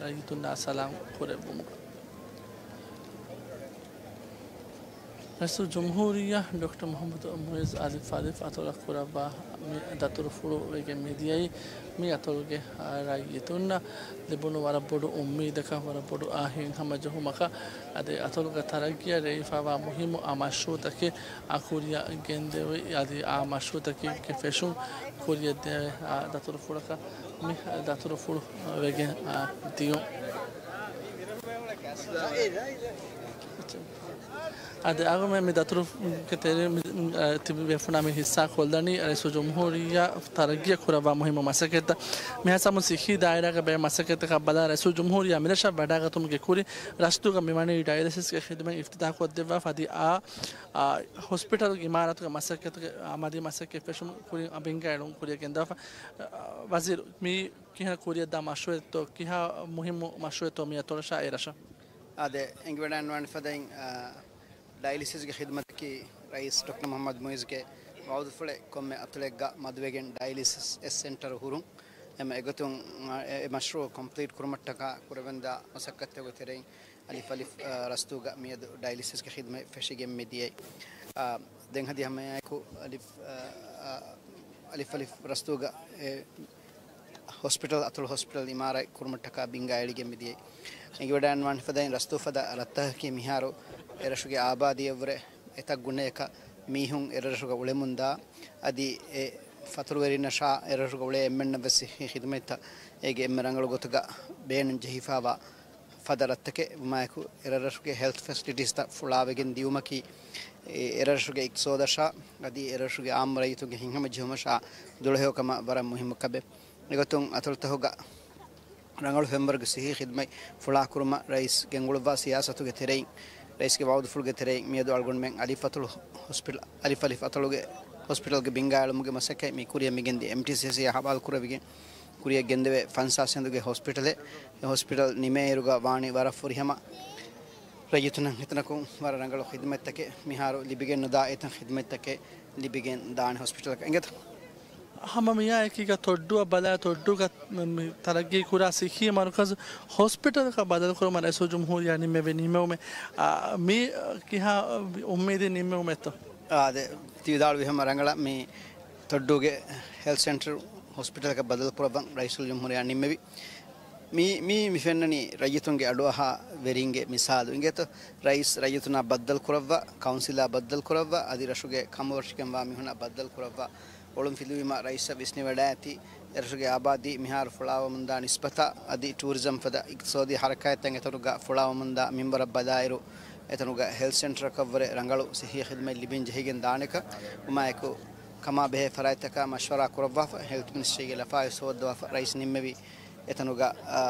ރައްޔިތުންނާ ސަލާމް ކުރެއްވުމުގަ. ރައީސުލްޖުމްހޫރިއްޔާ ޑޮކްޓަރ މުޙައްމަދު މުޢިއްޒު އަލިފް އަލިފް އަތޮޅަށް ކުރައްވާ މި ދަތުރުފުޅު ވެގެން މިދިޔައީ، މި އަތޮޅުގެ ރައްޔިތުންނަށް ލިބުނު ވަރަށް ބޮޑު އުއްމީދަކަށް، ވަރަށް ބޮޑު ހިތްހަމަޖެހުމަކަށް، އަދި އަތޮޅުގަ ތަރައްގީއަށް ރޭވިފައިވާ މުހިއްމު މަޝްރޫޢުތަކެއް ކުރިއަށް ގެންދެވި، އަދި އާ މަޝްރޫޢުތަކެއްގެ ފެށުން ކުރިއަށް ދެވޭ ދަތުރުފުޅަކަށް މި ދަތުރުފުޅު ވެގެން ދިޔުން. އަދި އަޅުގަނޑުމެން މި ދަތުރުގެ ތެރެއިން މި، ތިބި ބޭފުޅުންނާ މި ހިއްސާ ކޮށްލަނީ ރައީސުލްޖުމްހޫރިއްޔާ ތަރައްގީއަށް ކުރައްވާ މުހިއްމު މަސައްކަތްތައް. މިހާތަނަށް ސިއްހީ ދާއިރާގަ ބޭ މަސައްކަތްތަކަށް ބަލާ ރައީސުލްޖުމްހޫރިއްޔާ މިރަށަށް ވަޑައިގަތުމުގެ ކުރިން ރަސްދޫގަ މިވަނީ ޑަޔަލިސިސްގެ ޚިދުމަތް އިފްތިތާޙް ކޮށްދެއްވާފަ އަދި އާ، އާ، ހޮސްޕިޓަލްގެ އިމާރާތުގެ މަސައްކަތުގެ އާ މަދީ މަސައްކަތް ފެށުން ކުރިން ބިންގައިޅުން ކުރިއަށް ގެންދަވާފަ. އާ، ވަޒީރު، މީ ކިހާ ކުރިއަށްދާ މަޝްރޫޢެއްތޯ، ކިހާ މުހިއްމު މަޝްރޫޢެއްތޯ މި އަތޮޅަށާ އެރަށަށް؟ އާދެ، އެނގިވަޑައިގަންނަވާނެ ފަދައިން، އާ، ޑަޔަލިސިސްގެ ޚިދުމަތަކީ ރައީސް ޑޮކްޓަރ މުޙައްމަދު މުޢިއްޒުގެ ވަޢުދުފުޅެއް ކޮންމެ އަތޮޅެއްގަ މަދުވެގެން ޑަޔަލިސިސް ސެންޓަރު ހުރުން. އެމަ އެގޮތުން، އާ، އެ، އެ މަޝްރޫޢު ކޮމްޕްލީޓް ކުރުމަށްޓަކާ ކުރެވެންދާ މަސައްކަތްތަކުގެ ތެރެއިން އަލިފް އަލިފް، އާ، ރަސްދޫގަ މިއަދު ޑަޔަލިސިސްގެ ޚިދުމަތް ފެށިގެން މިދިޔައީ. އާ، ދެން ހަދި ހަމައެއާއެކު އަލިފް، އާ، އާ، އަލިފް އަލިފް ރަސްދޫގަ އެ ހޮސްޕިޓަލް، އަތޮޅު ހޮސްޕިޓަލް އިމާރާތް ކުރުމަށްޓަކާ ބިންގައިޅިގެން މިދިޔައީ. އެނގިވަޑައިގަންނަވާނެ ފަދައިން ރަސްދޫ ފަދަ ރަށްތަކަކީ މިހާރު އެރަށުގެ އާބާދީއަށްވުރެ އެތައް ގުނަޔަކަށް މީހުން އެރަށުގަ އުޅެމުންދާ، އަދި އެ ފަތުރުވެރިންނަށާ އެރަށުގަ އުޅޭ އެންމެންނަށްވެސް ހި-، ޚިދުމަތްތައް އޭގެ އެންމެ ރަނގަޅު ގޮތުގަ ބޭނުން ޖެހިފައިވާ ފަދަ ރަށްތަކެއް ވުމާއެކު، އެރަށްރަށުގެ ހެލްތް ފެސިލިޓީސްތައް ފުޅާވެގެން ދިޔުމަކީ، އެ، އެރަށުގެ އިޤްތިޞާދަށާ އަދި އެރަށުގެ އާއްމު ރައްޔިތުންގެ ހިތްހަމަޖެހުމަށާ ދުޅަހެޔޮކަމަށް ވަރަށް މުހިއްމު ކަމެއް. އެގޮތުން އަތޮޅުތަކުގަ ރަނގަޅު ފެންވަރުގެ ސިއްހީ ޚިދުމަތް ފުޅާކުރުމަށް ރައީސް ގެންގުޅުއްވާ ސިޔާސަތުގެ ތެރެއިން، ރައީސްގެ ވަޢުދުފުޅުގެ ތެރެއިން މިއަދު އަޅުގަނޑުމެން އަލިފް އަތޮޅު ހޮސްޕިޓަލް، އަލިފް އަލިފް އަތޮޅުގެ ހޮސްޕިޓަލްގެ ބިންގާއެޅުމުގެ މަސައްކަތް މި ކުރިއަށް މިގެންދިޔަ އެމްޓީސީސީއާ ހަވާލުކުރެވިގެން، ކުރިއަށް ގެންދެވޭ ފަންސާސް ހިނދުގެ ހޮސްޕިޓަލެއް. އެ ހޮސްޕިޓަލް ނިމޭއިރުގަ ވާނީ ވަރަށް ފުރިހަމަ ރައްޔިތުންނަށް ހިތަނަކުން ވަރަށް ރަނގަޅު ޚިދުމަތްތަކެއް. މިހާރު ލިބިގެން ނުދާ އެތައް ޚިދުމަތްތަކެއް ލިބިގެން ދާނެ ހޮސްޕިޓަލަކަށް އިނގޭތަ؟ ހަމަ މިއާއެކީގަ ތޮއްޑޫއަށް ބަލާ، ތޮއްޑޫގަ މި ތަރައްގީ ކުރާ ސިއްހީ މަރުކަޒު ހޮސްޕިޓަލަކަށް ބަދަލުކުރުމަށް ރައީސުލްޖުމްހޫރިއްޔާ ނިންމެވި ނިންމެވުމެއް، އާ، މީ ކިހާ އުއްމީދެއް ނިންމެވުމެއްތޯ؟ އާ، އާދެ، ތި ވިދާޅުވި ހަމަ ރަނގަޅަށް މި ތޮއްޑޫގެ ހެލްތް ސެންޓަރު ހޮސްޕިޓަލަކަށް ބަދަލުކުރައްވަން ރައީސުލްޖުމްހޫރިއްޔާ ނިންމެވި. މީ، މީ މި ފެންނަނީ ރައްޔިތުންގެ އަޑުއަހާ ވެރިންގެ މިސާލު އިނގޭތޯ؟ ރައީސް ރައްޔިތުންނާ ބައްދަލު ކުރައްވާ، ކައުންސިލާ ބައްދަލު ކުރައްވާ، އަދި ރަށުގެ ކަމަށްވެރިކަންވާ މީހުންނާ ބައްދަލު ކުރައްވާ. އޮޅުން ފިލުވީމަ ރައީސަށް ވިސްނިވަޑައިގަތީ، އެރަށުގެ އާބާދީ މިހާރު ފުޅާވަމުންދާ ނިސްބަތާ އަދި ޓޫރިޒަމް ފަދަ އިޤްތިޞާދީ ހަރަކާތްތައް އެތަނުގަ ފުޅާވަމުންދާ މިންވަރަށް ބަލާއިރު، އެތަނުގަ ހެލްތް ސެންޓަރަކަށްވުރެ ރަނގަޅު ސިއްހީ ޚިދުމަތް ލިބިން ޖެހިގެން ދާނެކަން ވުމާއެކު، ކަމާ ބެހޭ ފަރާތްތަކާ މަޝްވަރާ ކުރައްވާފަ، ހެލްތް މިނިސްޓްރީގެ ލަފާއެއް ސޯވައްދަވާފަ ރައީސް ނިންމެވި. އެތަނުގަ، އާ،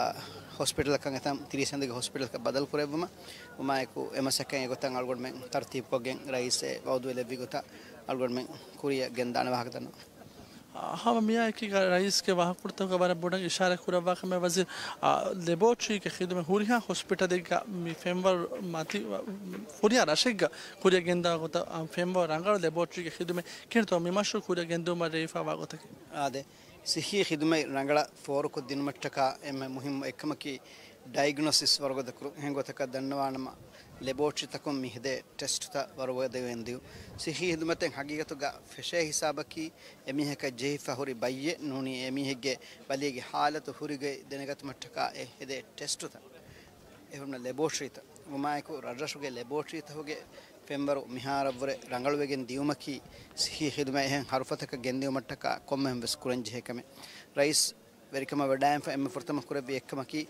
ހޮސްޕިޓަލަކަށް އެތަން ތިރީސް ހިނދުގެ ހޮސްޕިޓަލަކަށް ބަދަލު ކުރެއްވުމަށް ވުމާއެކު، އެ މަސައްކަތް އެގޮތަށް އަޅުގަނޑުމެން ތަރުތީބުކޮށްގެން ރައީސް އެ ވައުދު ލެއްވި ގޮތަށް އަޅުގަނޑުމެން ކުރިއަށް ގެންދާނެ ވާހަކަ ދަންނަވަން. އާ، ހަމަ މިއާއެކީގަ ރައީސްގެ ވާހަކަފުޅުތަކުގަ ވަރަށް ބޮޑަށް އިޝާރާތް ކުރައްވާ ކަމެއް ވަޒީރު، އާ، ލެބޯޓްރީގެ ޚިދުމަތް ހުރިހާ ހޮސްޕިޓަލެއްގަ މި ފެންވަރު މަތި، ފުރިހާ ރަށެއްގަ ކުރިއަށް ގެންދާ ގޮތަށް، އާ، ފެންވަރު ރަނގަޅު ލެބޯޓްރީގެ ޚިދުމަތް ކިހިނެއްތޯ މި މަޝްރޫޢު ކުރިއަށް ގެންދެވުމަށް ރޭވިފައިވާ ގޮތަކީ؟ އާދެ، ސިއްހީ ޚިދުމަތް ރަނގަޅަށް ފޯރުކޮށްދިނުމަށްޓަކާ އެންމެ މުހިއްމު އެއްކަމަކީ ޑަޔަގްނޯސިސް ވަރުގަދަކުރުން. އެހެން ގޮތަކަށް ދަންނަވާނަމަ، ލެބޯޓްރީތަކުން މި ހެދޭ ޓެސްޓުތައް ވަރުގަދަވެގެން ދިޔުން. ސިއްހީ ޚިދުމަތެއް ހަގީގަތުގަ ފެށޭ ހިސާބަކީ، އެމީހަކަށް ޖެހިފަ ހުރި ބައްޔެއް ނޫނީ، އެމީހެއްގެ ބަލީގެ ހާލަތު ހުރިގޮތް ދެނެގަތުމަށްޓަކާ އެ ހެދޭ ޓެސްޓުތައް. އެހެންނަ ލެބޯޓްރީތައް ވުމާއެކު، ރަށްރަށުގެ ލެބޯޓްރީތަކުގެ ފެންވަރު މިހާރަށްވުރެ ރަނގަޅުވެގެން ދިޔުމަކީ، ސިއްހީ ޚިދުމަތް އެހެން ހަރުފަތަކަށް ގެންދިއުމަށްޓަކާ ކޮންމެހެން ވެސް ކުރަންޖެހޭ ކަމެއް. ރައީސް ވެރިކަމަށް ވަޑައިގެންފަ އެންމެ ފުރަތަމަ ކުރެއްވި އެއްކަމަކީ،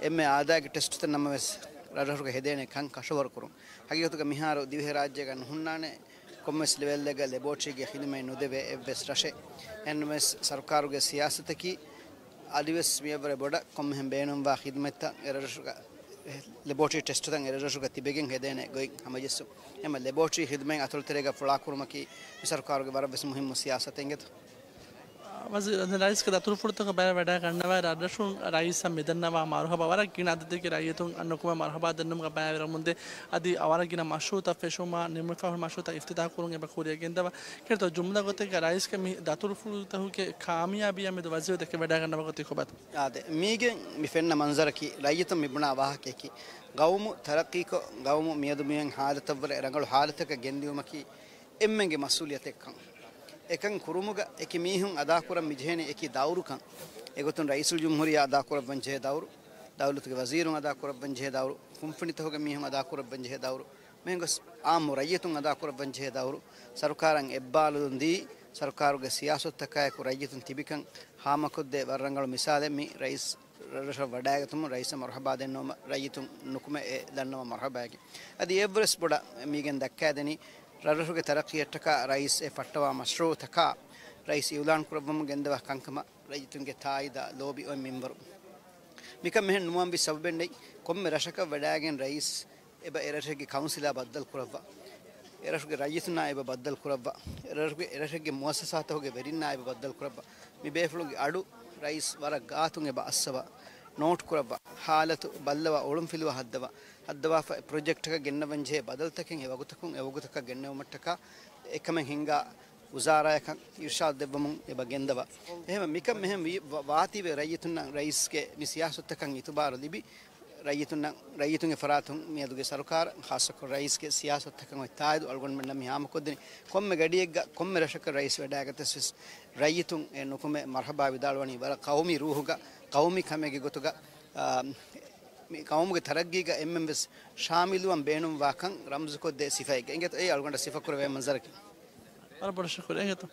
އެންމެ އާދައިގެ ޓެސްޓުތައް ނަމަވެސް ރަށްރަށުގަ ހެދޭނެ ކަން ކަށަވަރު ކުރުން. ހަގީގަތުގަ މިހާރު ދިވެހިރާއްޖޭގަ ނުހުންނާނެ ކޮންމެސް ލެވެލްއެއްގަ ލެބޯޓްރީގެ ޚިދުމަތް ނުދެވޭ އެއްވެސް ރަށެއް. އެހެންނަމަވެސް، ސަރުކާރުގެ ސިޔާސަތަކީ އަދިވެސް މިއަށްވުރެ ބޮޑަށް ކޮންމެހެން ބޭނުންވާ ޚިދުމަތްތައް އެރަށުގަ، ލެބޯޓްރީ ޓެސްޓުތައް އެރަށުގަ ތިބެގެން ހެދޭނެ ގޮތް ހަމަޖެއްސުން. އެމަ ލެބޯޓްރީ ޚިދުމަތް އަތޮޅުތެރޭގަ ފުޅާކުރުމަކީ މި ސަރުކާރުގެ ވަރަށް ވެސް މުހިއްމު ސިޔާސަތެއް އިނގޭތޯ. ވަޒީރު، ރައީސްގެ ދަތުރުފުޅުތަކަށް ބައިވެ ވަޑައިގަންނަވާ ރަށްރަށުން ރައީސަށް މިދަންނަވާ މަރުހަބާ ވަރަށް ގިނަ އަދަދެއްގެ ރައްޔިތުން ނުކުމެ މަރުހަބާ ދެންނުމުގަ ބައިވެރިވަމުންދޭ. އަދި ވަރަށް ގިނަ މަޝްރޫއުތައް ފެށުމާ، ނިމުމަށްފަހު މަޝްރޫއުތައް އިފްތިތާހު ކުރުން އެބަ ކުރިއަށް ގެންދަވާ. ކެތޯ ޖުމްލަ ގޮތެއްގަ ރައީސްގެ މި ދަތުރުފުޅުތަކުގެ ކާމިޔާބީއާ މެދު ވަޒީރު ދެކެ ވަޑައިގަންނަވާ ގޮތީ ކޮބާތޯ؟ އާދެ، މީގެން މި ފެންނަ މަންޒަރަކީ ރައްޔިތުން މި ބުނާ ވާހަކަޔަކީ، ގައުމު ތަރައްޤީކޮށް، ގައުމު މިއަދު މިއޮތް ހާލަތަށްވުރެ ރަނގަޅު ހާލަތަކަށް ގެންދިއުމަކީ އެންމެންގެ މަސްއޫލިއްޔަތެއްކަން. އެކަން ކުރުމުގަ އެކި މީހުން އަދާކުރަން މިޖެހޭނެ އެކި ދައުރުކަން. އެގޮތުން ރައީސުލްޖުމްހޫރިއްޔާ އަދާކުރައްވަންޖެހޭ ދައުރު، ދައުލަތުގެ ވަޒީރުން އަދާކުރައްވަންޖެހޭ ދައުރު، ކުންފުނިތަކުގެ މީހުން އަދާކުރައްވަންޖެހޭ ދައުރު، މިހެން ގޮސް އާއްމު ރައްޔިތުން އަދާކުރައްވަންޖެހޭ ދައުރު، ސަރުކާރަށް އެއްބާލުލުން ދީ، ސަރުކާރުގެ ސިޔާސަތުތަކާއެކު ރައްޔިތުން ތިބިކަން ހާމަކޮށްދޭ ވަރަށް ރަނގަޅު މިސާލެއް މި ރައީސް ރަށްރަށަށް ވަޑައިގަތުމުން ރައީސަށް މަރުހަބާ ދެންނެވުމަށް ރައްޔިތުން ނުކުމެ އެ ދަންނަވާ މަރުހަބާއެކޭ. އަދި އެއަށްވުރެސް ބޮޑަށް މީގެން ދައްކާދެނީ، ރަށްރަށުގެ ތަރައްޤީއަށްޓަކާ ރައީސް އެ ފައްޓަވާ މަޝްރޫއުތަކާ ރައީސް އިއުލާން ކުރައްވަމުން ގެންދަވާ ކަންކަމަށް ރައްޔިތުންގެ ތާއީދާ ލޯބި އޮތް މިންވަރު. މިކަން މިހެން ނުވާންވީ ސަބަބެއް ނެތް. ކޮންމެ ރަށަކަށް ވަޑައިގެން ރައީސް އެބަ އެރަށެއްގެ ކައުންސިލާ ބައްދަލު ކުރައްވާ. އެރަށުގެ ރައްޔިތުންނާ އެބަ ބައްދަލު ކުރައްވާ. އެރަށުގެ، އެރަށެއްގެ މުއައްސަސާތަކުގެ ވެރިންނާ އެބަ ބައްދަލު ކުރައްވާ. މި ބޭފުޅުންގެ އަޑު ރައީސް ވަރަށް ގާތުން އެބަ އައްސަވާ. ނޯޓް ކުރައްވާ. ހާލަތު ބައްލަވާ، އޮޅުންފިލުވާ ހައްދަވާ. ހައްދަވާފަ ޕްރޮޖެކްޓަކަށް ގެންނަވަންޖެހޭ ބަދަލުތަކެއް އެ ވަގުތަކުން އެ ވަގުތަކަށް ގެންނެވުމަށްޓަކާ އެކަމެއް ހިންގާ ވުޒާރާޔަކަށް އިރްޝާދު ދެއްވަމުން އެބަ ގެންދަވާ. އެހެން މިކަން މިހެން ވީ، ވާ-، ވާތީވެ ރައްޔިތުންނަށް ރައީސްގެ މި ސިޔާސަތުތަކަށް އިތުބާރު ލިބި، ރައްޔިތުންނަށް، ރައްޔިތުންގެ ފަރާތުން މިއަދުގެ ސަރުކާރަށް، ޚާއްޞަކޮށް ރައީސްގެ ސިޔާސަތުތަކަށް އޮތް ތާއީދު އަޅުގަނޑުމެންނަށް މި ހާމަކޮށްދިނީ. ކޮންމެ ގަޑިއެއްގަ، ކޮންމެ ރަށަކަށް ރައީސް ވަޑައިގަތަސް ވެސް ރައްޔިތުން އެ ނުކުމެ މަރުހަބާ ވިދާޅުވަނީ ވަރަށް ޤައުމީ ރޫހުގަ، ޤައުމީ ކަމެއްގެ ގޮތުގަ، އާ، މި ޤައުމުގެ ތަރައްގީގަ އެންމެން ވެސް ޝާމިލުވަން ބޭނުންވާކަން ރަމްޒުކޮށްދޭ ސިފައެއްގަ އިނގޭތޯ އެއީ އަޅުގަނޑަށް ސިފަކުރެވޭ މަންޒަރަކީ. ވަރަށް ބޮޑަށް ޝުކުރިއްޔާ އިނގޭތޯ.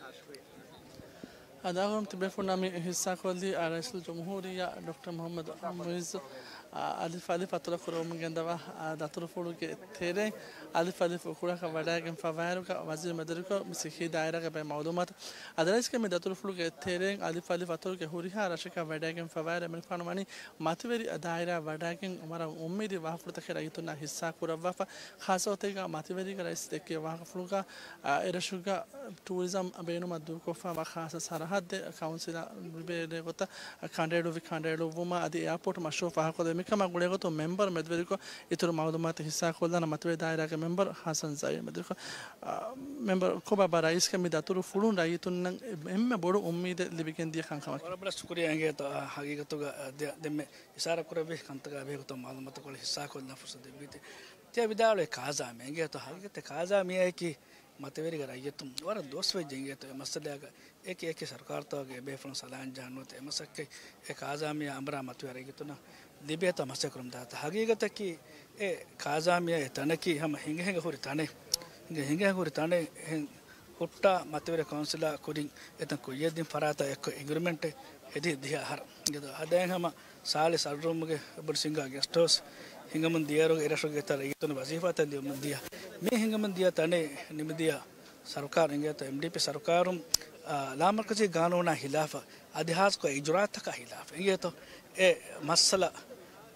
އަދާގުރުން ތިބޭފުޅުންނާ މި ހިއްސާކޮށްލީ، އާ، ރައީސުލްޖުމްހޫރިއްޔާ ޑޮކްޓަރ މުޙައްމަދު މުޢިއްޒު، އާ، އަލިފް އަލިފް އަތޮޅަށް ކުރައްވަމުން ގެންދަވާ، އާ، ދަތުރުފުޅުގެ ތެރެއިން އަލިފް އަލިފް އުކުޅަކަށް ވަޑައިގެންފަވާއިރުގަ ވަޒީރު މެދުވެރިކޮށް މި ސިއްހީ ދާއިރާގެ ބައެއް މައުލޫމާތު އަދި ރައީސްގެ މި ދަތުރުފުޅުގެ ތެރެއިން އަލިފް އަލިފް އަތޮޅުގެ ހުރިހާ ރަށަކަށް ވަޑައިގެންފަވާއިރު އެމަނިކުފާނު ވަނީ މަތިވެރި ދާއިރާ ވަޑައިގެން ވަރަށް އުއްމީދީ ވާހަކަފުޅުތަކެއް ރައްޔިތުންނާ ހިއްސާ ކުރައްވާފަ. ޚާއްޞަ ގޮތެއްގަ މަތިވެރީގަ ރައީސް ދެއްކި ވާހަކަފުޅުގަ، އާ، އެރަށުގަ ޓޫރިޒަމް ބޭނުމަށް ދޫކޮށްފައިވާ ޚާއްޞަ ސަރަހައްދެއް ކައުންސިލާ ލިބޭނެ ގޮތަށް ކަނޑައެޅުއްވި ކަނޑައެޅުއްވުމާ އަދި އެއާޕޯޓް މަޝްރޫއު ފާހަގަކޮށްދޭ މިކަމާ ގުޅޭގޮތުން މެމްބަރު މެދުވެރިކޮށް އިތުރު މައުލޫމާތު ހިއްސާކޮށްލާނަ މަތިވެރި ދާއިރާގެ މެމްބަރު ޙަސަން ޒައީދު މެދުވެރިކޮށް، އާ، މެމްބަރު ކޮބާބާ ރައީސްގެ މި ދަތުރު ފުޅުން ރައްޔިތުންނަށް އެންމެ ބޮޑު އުއްމީދެއް ލިބިގެންދިޔަ ކަންކަމަކީ؟ ވަރަށް ބޮޑަށް ޝުކުރިއްޔާ އިނގޭތޯ، އާ، ހަގީގަތުގަ، އާ، ދެ-، ދެންމެ އިޝާރާ ކުރެއްވި ކަންތަކާ ބެހޭގޮތުން މައުލޫމާތުކޮޅެއް ހިއްސާކޮށްލަން ފުރުސަތު ދެއްވީތީ. ތިޔަ ވިދާޅުވޭ ކާޒާމިޔާ އިނގޭތޯ، ހަގީގަތެއް ކާޒާމިޔާއަކީ މަތިވެރިގެ ރައްޔިތުން ވަރަށް ދުވަސްވެއްޖެ އިނގޭތޯ އެ މައްސަލައިގަ އެކި އެކި ސަރުކާރުތަކުގެ ބޭފުޅުން ސަލާން ޖަހަން ނުވަތަ އެ މަސައްކަތް އެ ކާޒާމިޔާ އަނބުރާ މަތިވެރި ރައްޔިތުންނަށް ލިބޭތޯ މަސައްކަތް ކުރަމުން ދާތޯ. ހަގީގަތަކީ އެ ކާޒާމިޔާ އެ ތަނަކީ ހަމަ ހިނގަ ހިނގަ ހުރި ތަނެއް. ހިނގަ ހިނގަ ހުރި ތަނެއް ހުއްޓާ މަތިވެރި ކައުންސިލާ ކުރިން އެތަން ކުއްޔަށްދިން ފަރާތާ އެއްކޮށް އެގްރިމެންޓެއް އެދި ދިހަ އަހަރަށް. އިނގޭތޯ ހަދައިން ހަމަ ސާޅީސް އަށްރުއްމުގެ ބޮޑު ސިންގާ ގެސްޓް ހައުސް ހިނގަމުން ދިޔައިރުގަ އެރަށުގެ އެތައް ރައްޔިތުން ވަޒީފާތައް ލިބުމުން ދިޔަ. މި ހިނގަމުން ދިޔަ ތަނެއް ނިމިދިޔަ ސަރުކާރު އިނގޭތޯ އެމްޑީޕީ ސަރުކާރުން، އާ، ލާމަރުކަޒީ ގާނޫނާ ހިލާފަށް އަދި ހާއްސަކޮށް އިޖުރާއަތަކާ ހިލާފަށް އިނގޭތޯ އެ މައްސަލަ،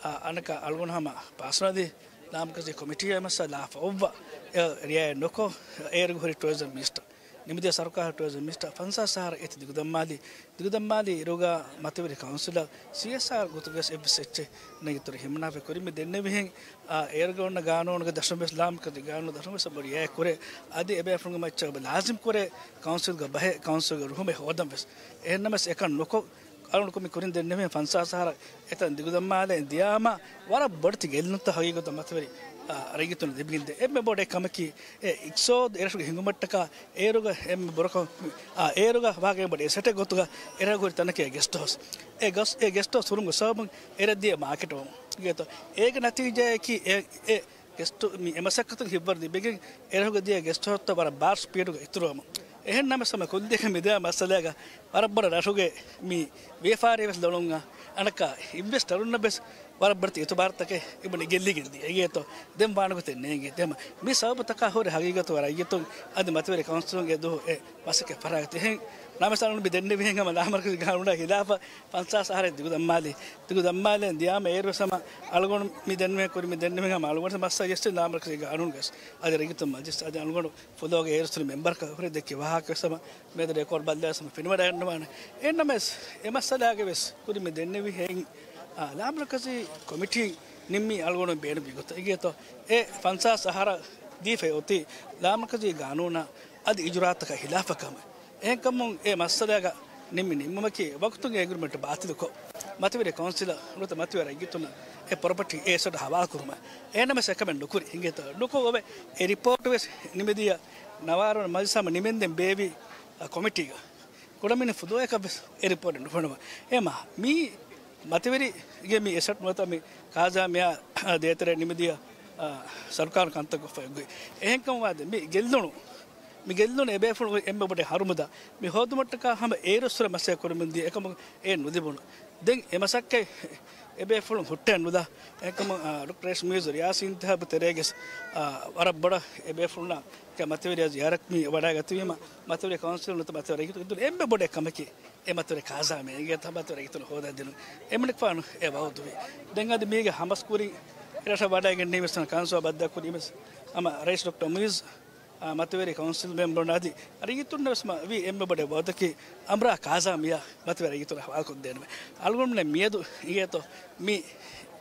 އާ، އަނެކާ އަޅުގަނޑު ހަމަ ޕާސަނަލީ ލާމަރުކަޒީ ކޮމިޓީއާ މައްސަލަ ލާފަ އޮއްވާ އެ ރިއާޔަތް ނުކޮށް އޭރުގަ ހުރި ޓޫރިޒަމް މިނިސްޓަރ ނިމިދިޔަ ސަރުކާރު ޓޫރިޒަމް މިނިސްޓަރ ފަންސާސް އަހަރަށް އެތި ދިގުދަންމާލި، ދިގުދަންމާލި އިރުގަ މަތިވެރި ކައުންސިލަށް ސީއެސްއާރް ގޮތުގަސް އެއްވެސް އެއްޗެއް ނެގިތުރު ހިމަނާފަ ކުރިން މި ދެންނެވިހެން، އާ، އޭރުގަ އޮންނަ ގާނޫނުގެ ދަށުން ވެސް ލާމަރުކަޒީ ގާނޫނު ދަށުން ވެސް އެބަ ރިއާޔަތް ކުރޭ. އަދި އެބޭފުޅުންގެ މައްޗަށް އެބަ ލާޒިމް ކުރޭ ކައުންސިލްގަ ބަހެއް ކައުންސިލްގެ ރުހުމެއް ހޯދަން ވެސް. އެހެންނަމަވެސް އެކަން ނުކޮށް، އަޅުގަނޑު މި ކުރިން ދެންނެވިހެން ފަންސާސް އަހަރަށް އެތަން ދިގުދަންމާލެ ދިޔާމަ ވަރަށް ބޮޑެތި ގެއްލުންތައް ހަގީގަތު މަތިވެރި، އާ، ރައްޔިތުން ލިބިގެންދޭ. އެންމެ ބޮޑު އެއް ކަމަކީ އެ އިގްސޯދު އެރަށުގެ ހިނގުމަށްޓަކާ އޭރުގަ އެންމެ ބޮޑުކޮށް، އާ، އޭރުގަ ވާގެން ބޮޑު އެސެޓެއް ގޮތުގަ އެރަށް ހުރި ތަނަކީ އެ ގެސްޓް ހައުސް. އެ ގަސް، އެ ގެސްޓް ހައުސް ހުރުމުގެ ސަބަބުން އެރަށް ދިޔަ މާކެޓް ވަމުން އިނގޭތޯ. އޭގެ ނަތީޖާއަކީ އެ، އެ ގެސްޓް މި އެ މަސައްކަތުން ހިތްވަރު ލިބިގެން އެރަށުގަ ދިޔަ ގެސްޓް ހައުސްތައް ވަރަށް ބާރު ސްޕީޑުގަ އިތުރުވަމުން. އެހެން ނަމަވެސް ހަމަ ކުއްލިއަކަށް މިދިޔަ މައްސަލައިގަ ވަރަށް ބޮޑަށް ރަށުގެ މި ވިޔަފާރީ ވެސް ލޮނުން އަނެކާ އިންވެސްޓަރުންނަށް ވެސް ވަރަށް ބޮޑެތި އިތުބާރުތަކެއް އިބުނި ގެއްލިގެންދިޔަ. އެގޭތޯ ދެން ވާނެ ގޮތެއް ނޭނގެ. ދެމަ މި ސަބަބުތަކާ ހުރެ ހަގީގަތު ރައްޔިތުން އަދި މަތިވެރި ކައުންސިލުންގެ ދުވަހު އެ މަސައްކަތް ފަރާގަތި. އެހެން ނަމަވެސް އަޅުން މި ދެންނެވިހެން ހަމަ ލާމަރުކަޒީ ގާނޫނާ ހިލާފަށް ފަންސާސް އަހަރެއް ދިގު ދަންމާލި. ދިގު ދަންމާލެން ދިޔާމަ އޭރު ހަމަ އަޅުގަނޑު މި ދެންނެވި ކުރި މި ދެންނެވި ހަމަ އަޅުގަނޑު މައްސަލަ ޖެސްޓިން ލާމަރުކަޒީ ގާނޫނުގަސް އަދި ރައްޔިތުން މަޖިލިސް އަދި އަޅުގަނޑު ފުލޯގެ އޭރު ސުރި މެމްބަރަކަށް ހުރެ ދެއްކި ވާހަކަ ވެސް ހަމަ މިއަދު ރެކޯޑް ބައްލަވެސް ހަމަ ފެނިވަޑައިގަންނަވާނެ. އެހެންނަމަވެސް އެ މައްސަލާގެ ވެސް ކުރި މި ދެންނެވި ހެން، އާ، ލާމަރުކަޒީ ކޮމިޓީ ނިންމީ އަޅުގަނޑު ބޭނުންވި ގޮތަށް. އިނގޭތޯ އެ ފަންސާސް އަހަރަށް ދީފައި އޮތީ ލާމަރުކަޒީ ގާނޫނާ އަދި އިޖުރާއަތަކަށް ހިލާފަށް ކަމަށް. އެހެންކަމުން އެ މައްސަލާގަ ނިންމި ނިންމުމަކީ ވަގުތުން އެ އެގްރިމެންޓް ބާތިލުކޮށް، މަތިވެރި ކައުންސިލަށް ނުވަތަ މަތިވެރި ރައްޔިތުންނަށް އެ ޕްރޮޕަޓީ އެ އެސެޓް ހަވާލު ކުރުމަށް. އެހެންނަމަވެސް އެކަމެއް ނުކުރި. އިނގޭތޯ ނުކޮށް އޮވެ އެ ރިޕޯޓް ވެސް ނިމިދިޔަ ނަވާރަ މަޖިލިސް ހަމަ ނިމެންދެން ބޭއްވި، އަ، ކޮމިޓީގަ ކުޑަމިނި ފުދުވަޔަކަށް ވެސް އެ ރިޕޯޓް ނުފެނުމަށް. އެމާ މީ މަތިވެރިގެ މި އެސެޓް ނުވަތަ މި ކާޒާ މިޔާ ދޭތެރޭ ނިމިދިޔަ، އާ، ސަރުކާރު ކަންތައް ކޮށްފައި ގޮތް. އެހެންކަމުވާ ދެ މި ގެއްލުނު، މި ގެއްލުނު އެބޭފުޅުން އެންމެ ބޮޑެ ހަރުމުދާ މި ހޯދުމަށްޓަކާ ހަމަ އޭރުއްސުރެ މަސައްކަތް ކުރަމުންދިޔަ އެކަމަކު އެ ނުލިބުނު. ދެން އެ މަސައްކަތް އެބޭފުޅުން ހުއްޓައެއް ނުލާ. އެކަމު، އާ، ޑޮކްޓަރ އެސް މުއިއްޒު ރިޔާސީ އިންތިހާބު ތެރޭގެ، އާ، ވަރަށް ބޮޑަށް އެބޭފުޅުންނާ މަތިވެރިޔާ ޒިޔާރަތް މި ވަޑައިގަތީމަ މަތިވެރި ކައުންސިލުން ނުވަތަ މަތިވެރި ރައްޔިތުން އެންމެ ބޮޑެއް ކަމަކީ އެ މަތިވެރި ކާޒާ މިޔާ އިނގޭތޯ މަތިވެރި ރައްޔިތުން ހޯދައިދިނުން. އެމަނިކުފާނު އެ ވައުދުވި. ދެން އަދި މީގެ ހަމަސް ކުރިން އެރަށަށް ވަޑައިގެންނެވި ކައުންސިލް ބައްދަލު ކުރީމެސް ހަމަ ރައީސް ޑޮކްޓަރ މުއިއްޒު، އާ، މަތިވެރި ކައުންސިލް މެމްބަރުން އަދި ރައްޔިތުންނަށް ވެސް މަ ވީ އެންމެ ބޮޑެއް ވައުދަކީ އަމްރާ ކާޒާ މިޔާ މަތިވެރި ރައްޔިތުންނަށް ހަވާލުކޮށްދޭނަމޭ. އަޅުގަނޑުމެން މިއަދު އިނގޭތޯ މި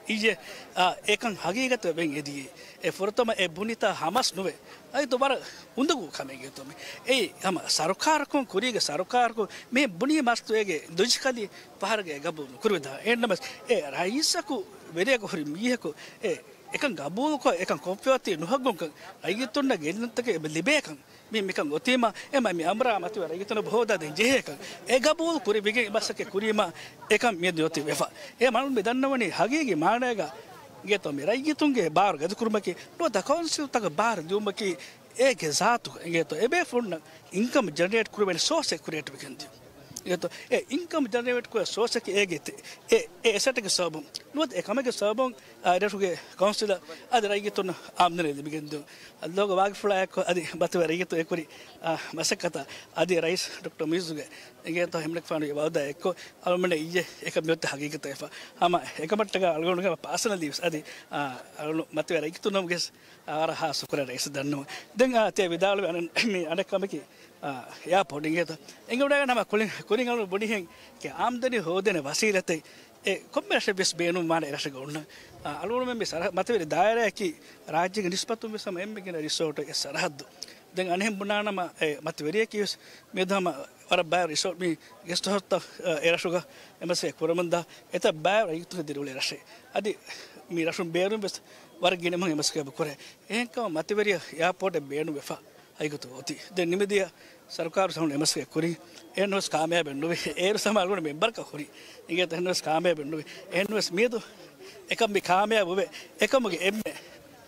އިއްޔެ، އާ، އެކަން ހަގީގަތަށް ވެގެން އެދިޔައީ. އެ ފުރަތަމަ އެ ބުނިތާ ހަމަސް ނުވެ. އައި ދޯ ވަރަށް އުނދަގޫ ކަމެއް އިނގޭތޯ މި. އެއީ ހަމަ ސަރުކާރަކުން ކުރީގެ ސަރުކާރަކުން މި ބުނީ މަސްތު އޭގެ ލޮޖިކަލީ ފަހަރުގެ ގަބޫލު ނުކުރެވިދާ. އެހެންނަމަވެސް އެ ރައީސަކު ވެރިޔަކު ހުރި މީހަކު އެ އެކަން ގަބޫލުކޮށް، އެކަން ކޮށްފައޮތީ ނުހައްގުންކަން، ރައްޔިތުންނަށް ގެއްލުންތަކެއް އެބަ ލިބޭކަން، މި، މިކަން އޮތީމަ، އެމަ މި އަމްރާ މަތިވެރި ރައްޔިތުންނަށް ހޯދާދޭން ޖެހޭކަން، އެ ގަބޫލު ކުރެވިގެން މަސައްކަތް ކުރީމަ، އެކަން މިއަދު އޮތީ ވެފަ. އެ މަނު މި ދަންނަވަނީ ހަގީގީ މާނައިގަ އިނގޭތޯ މި ރައްޔިތުންގެ ބާރު ގަދަކުރުމަކީ، ނުވަތަ ކައުންސިލްތަކަށް ބާރު ދިއުމަކީ، އޭގެ ޒާތުގަ އިނގޭތޯ އެބޭފުޅުންނަށް އިންކަމް ޖެނެރޭޓް ކުރެވޭނެ ސޯސްއެއް ކްރިއޭޓް ވެގެން ދިޔުން. އިނގޭތޯ އެ އިންކަމް ޖެނެރޭޓް ކުރާ ސޯސްއަކީ އޭގެ ތެ-، އެ، އެ އެސެޓްގެ ސަބަބުން ނުވަތަ އެ ކަމެއްގެ ސަބަބުން، އާ، އެރަށުގެ ކައުންސިލަށް އަދި ރައްޔިތުންނަށް އާމްދަނީ ލިބިގެން ދިޔުން. އަ، ލޯގަ ވާގިފުޅާއެކު އަދި މަތިވެރި ރައްޔިތުން އެ ކުރި، އާ، މަސައްކަތަށް އަދި ރައީސް ޑޮކްޓަރ މުއިއްޒުގެ އިނގޭތޯ އެމަނިކުފާނުގެ ވައުދާ އެއްކޮށް އަޅުމެންނަށް އިއްޔެ އެކަން މިއޮތީ ހަގީގަތަށް ވެފަ. ހަމަ އެކަމަށްޓަކާ އަޅުގަނޑުގެ ޕާސަނަލީ ވެސް އަދި، އާ، އަޅު މަތިވެރި ރައްޔިތުންނަމުގެ ވެސް އާ، ވަރަށް ހާސް ޝުކުރެއް ރައީސް ދަންނަވަން. ދެން، އާ، ތިޔަ ވިދާޅުވި އަނެއް، މި އަނެއް ކަމަކީ، އާ، އެއާޕޯޓް އިނގޭތޯ. އެނގިވަޑައިގަންނަވާ ކުރިން، ކުރިން އަޅު ބުނިހެން އާމްދަނީ ހޯދޭނެ ވަސީލަތެއް އެ ކޮންމެ ރަށެއް ވެސް ބޭނުންވާނެ އެރަށުގަ އޮންނަ. އާ، އަޅުގަނޑުމެން މި ސަރަ-، މަތިވެރި ދާއިރާއަކީ ރާއްޖޭގެ ނިސްބަތުން ވެސް ހަމަ އެންމެ ގިނަ ރިސޯޓު އެ ސަރަހައްދު. ދެން އަނެއްހެން ބުނާނަމަ އެ މަތިވެރިޔަކީ ވެސް މިއަދު ހަމަ ވަރަށް ބައި ރިސޯޓް މި ގެސްޓް ހައުސްތައް، އަ، އެރަށުގަ އެމަސް ކުރަމުންދާ އެތައް ބައި ރައްޔިތުންގެ ދިރިއުޅޭ ރަށެއް. އަދި މި ރަށުން ބޭރުން ވެސް ވަރަށް ގިނަ މަހު އެމަސް ކުރޭ. އެހެންކަމަށް މަތިވެރިޔަށް އެއާޕޯޓެއް ބޭނުން ވެފަ ހަގީގަތު އޮތީ. ދެން ނިމިދިޔަ ސަރުކާރު ސަހުން އެމަސް ކުރި އެހެން ވެސް ކާމިޔާބެއް ނުވި. އޭރު ސަމާ އަޅުގަނޑު މެމްބަރަކަށް ހުރި. އިނގޭތަ އެހެން ވެސް ކާމިޔާބެއް ނުވި. އެހެން ވެސް މިއަދު އެކަމް މި ކާމިޔާބު ވެ އެކަމުގެ އެންމެ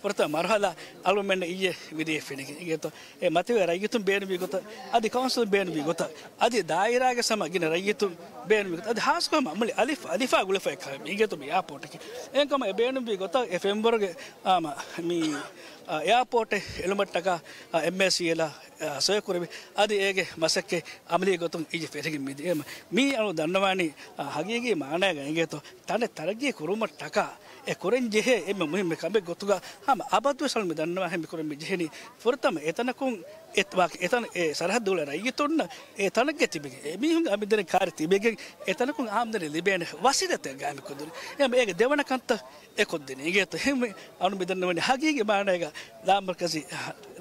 ފުރަތަމަ މަރުހަލާ އަޅުމެންނަށް އިއްޔެ ވިދިޔަ ފެނިގެން އިނގޭތޯ. އެ މަތިވެރި ރައްޔިތުން ބޭނުންވި ގޮތަށް، އަދި ކައުންސިލް ބޭނުންވި ގޮތަށް، އަދި ދާއިރާގެ ސަމަ ގިނަ ރައްޔިތުން ބޭނުންވި ގޮތަށް، އަދި ހާސްކޮށް ހަމަ މުޅި އަލިފް، އަލިފާ ގުޅިފައި ކަމެއް އިނގޭތޯ މި އެއާޕޯޓަކީ. އެހެންކަމަށް އެ ބޭނުންވި ގޮތަށް އެ ފެންވަރުގެ އާމަ މި، އާ، އެއާޕޯޓެއް އެޅުމަށްޓަކާ، އާ، އެމްއޭސީއެލްއާ، އާ، ސޮއި ކުރެވި. އަދި އޭގެ މަސައްކަތް އަމަލީ ގޮތުން އިއްޔެ ފެށިގެން މިދިޔަ. މި އަޅު ދަންނަވާނީ، އާ، ހަގީގީ މާނައިގަ އިނގޭތޯ ތަނެއް ތަރައްގީ ކުރުމަށްޓަކާ އެ ކުރަން ޖެހޭ އެންމެ މުހިއްމު ކަމެއް ގޮތުގަ ހަމަ އަބަދުވެސް އަޅު މި ދަންނަވާހެން މި ކުރަން މި ޖެހެނީ ފުރަތަމަ އެތަނަކުން އެ-، ވާ-، އެތަން އެ ސަރަހައްދު އުޅޭ ރައްޔިތުންނަށް އެ ތަނެއްގެ ތިބެގެން، އެ މީހުންގެ އަމިއްލަ ކާރި ތިބެގެން އެ ތަނަކުން އާމްދަނީ ލިބޭނެ ވަސީލަތެއް ގާއިމް ކޮށްދިނުން. އެހެން އޭގެ ދެވަނަ ކަންތައް އެ ކޮށްދިނީ. އިނގޭތޯ އެހެންވެ އަޅު މި ދަންނަވަނީ ހަގީގީ މާނައިގަ ލާމަރުކަޒީ،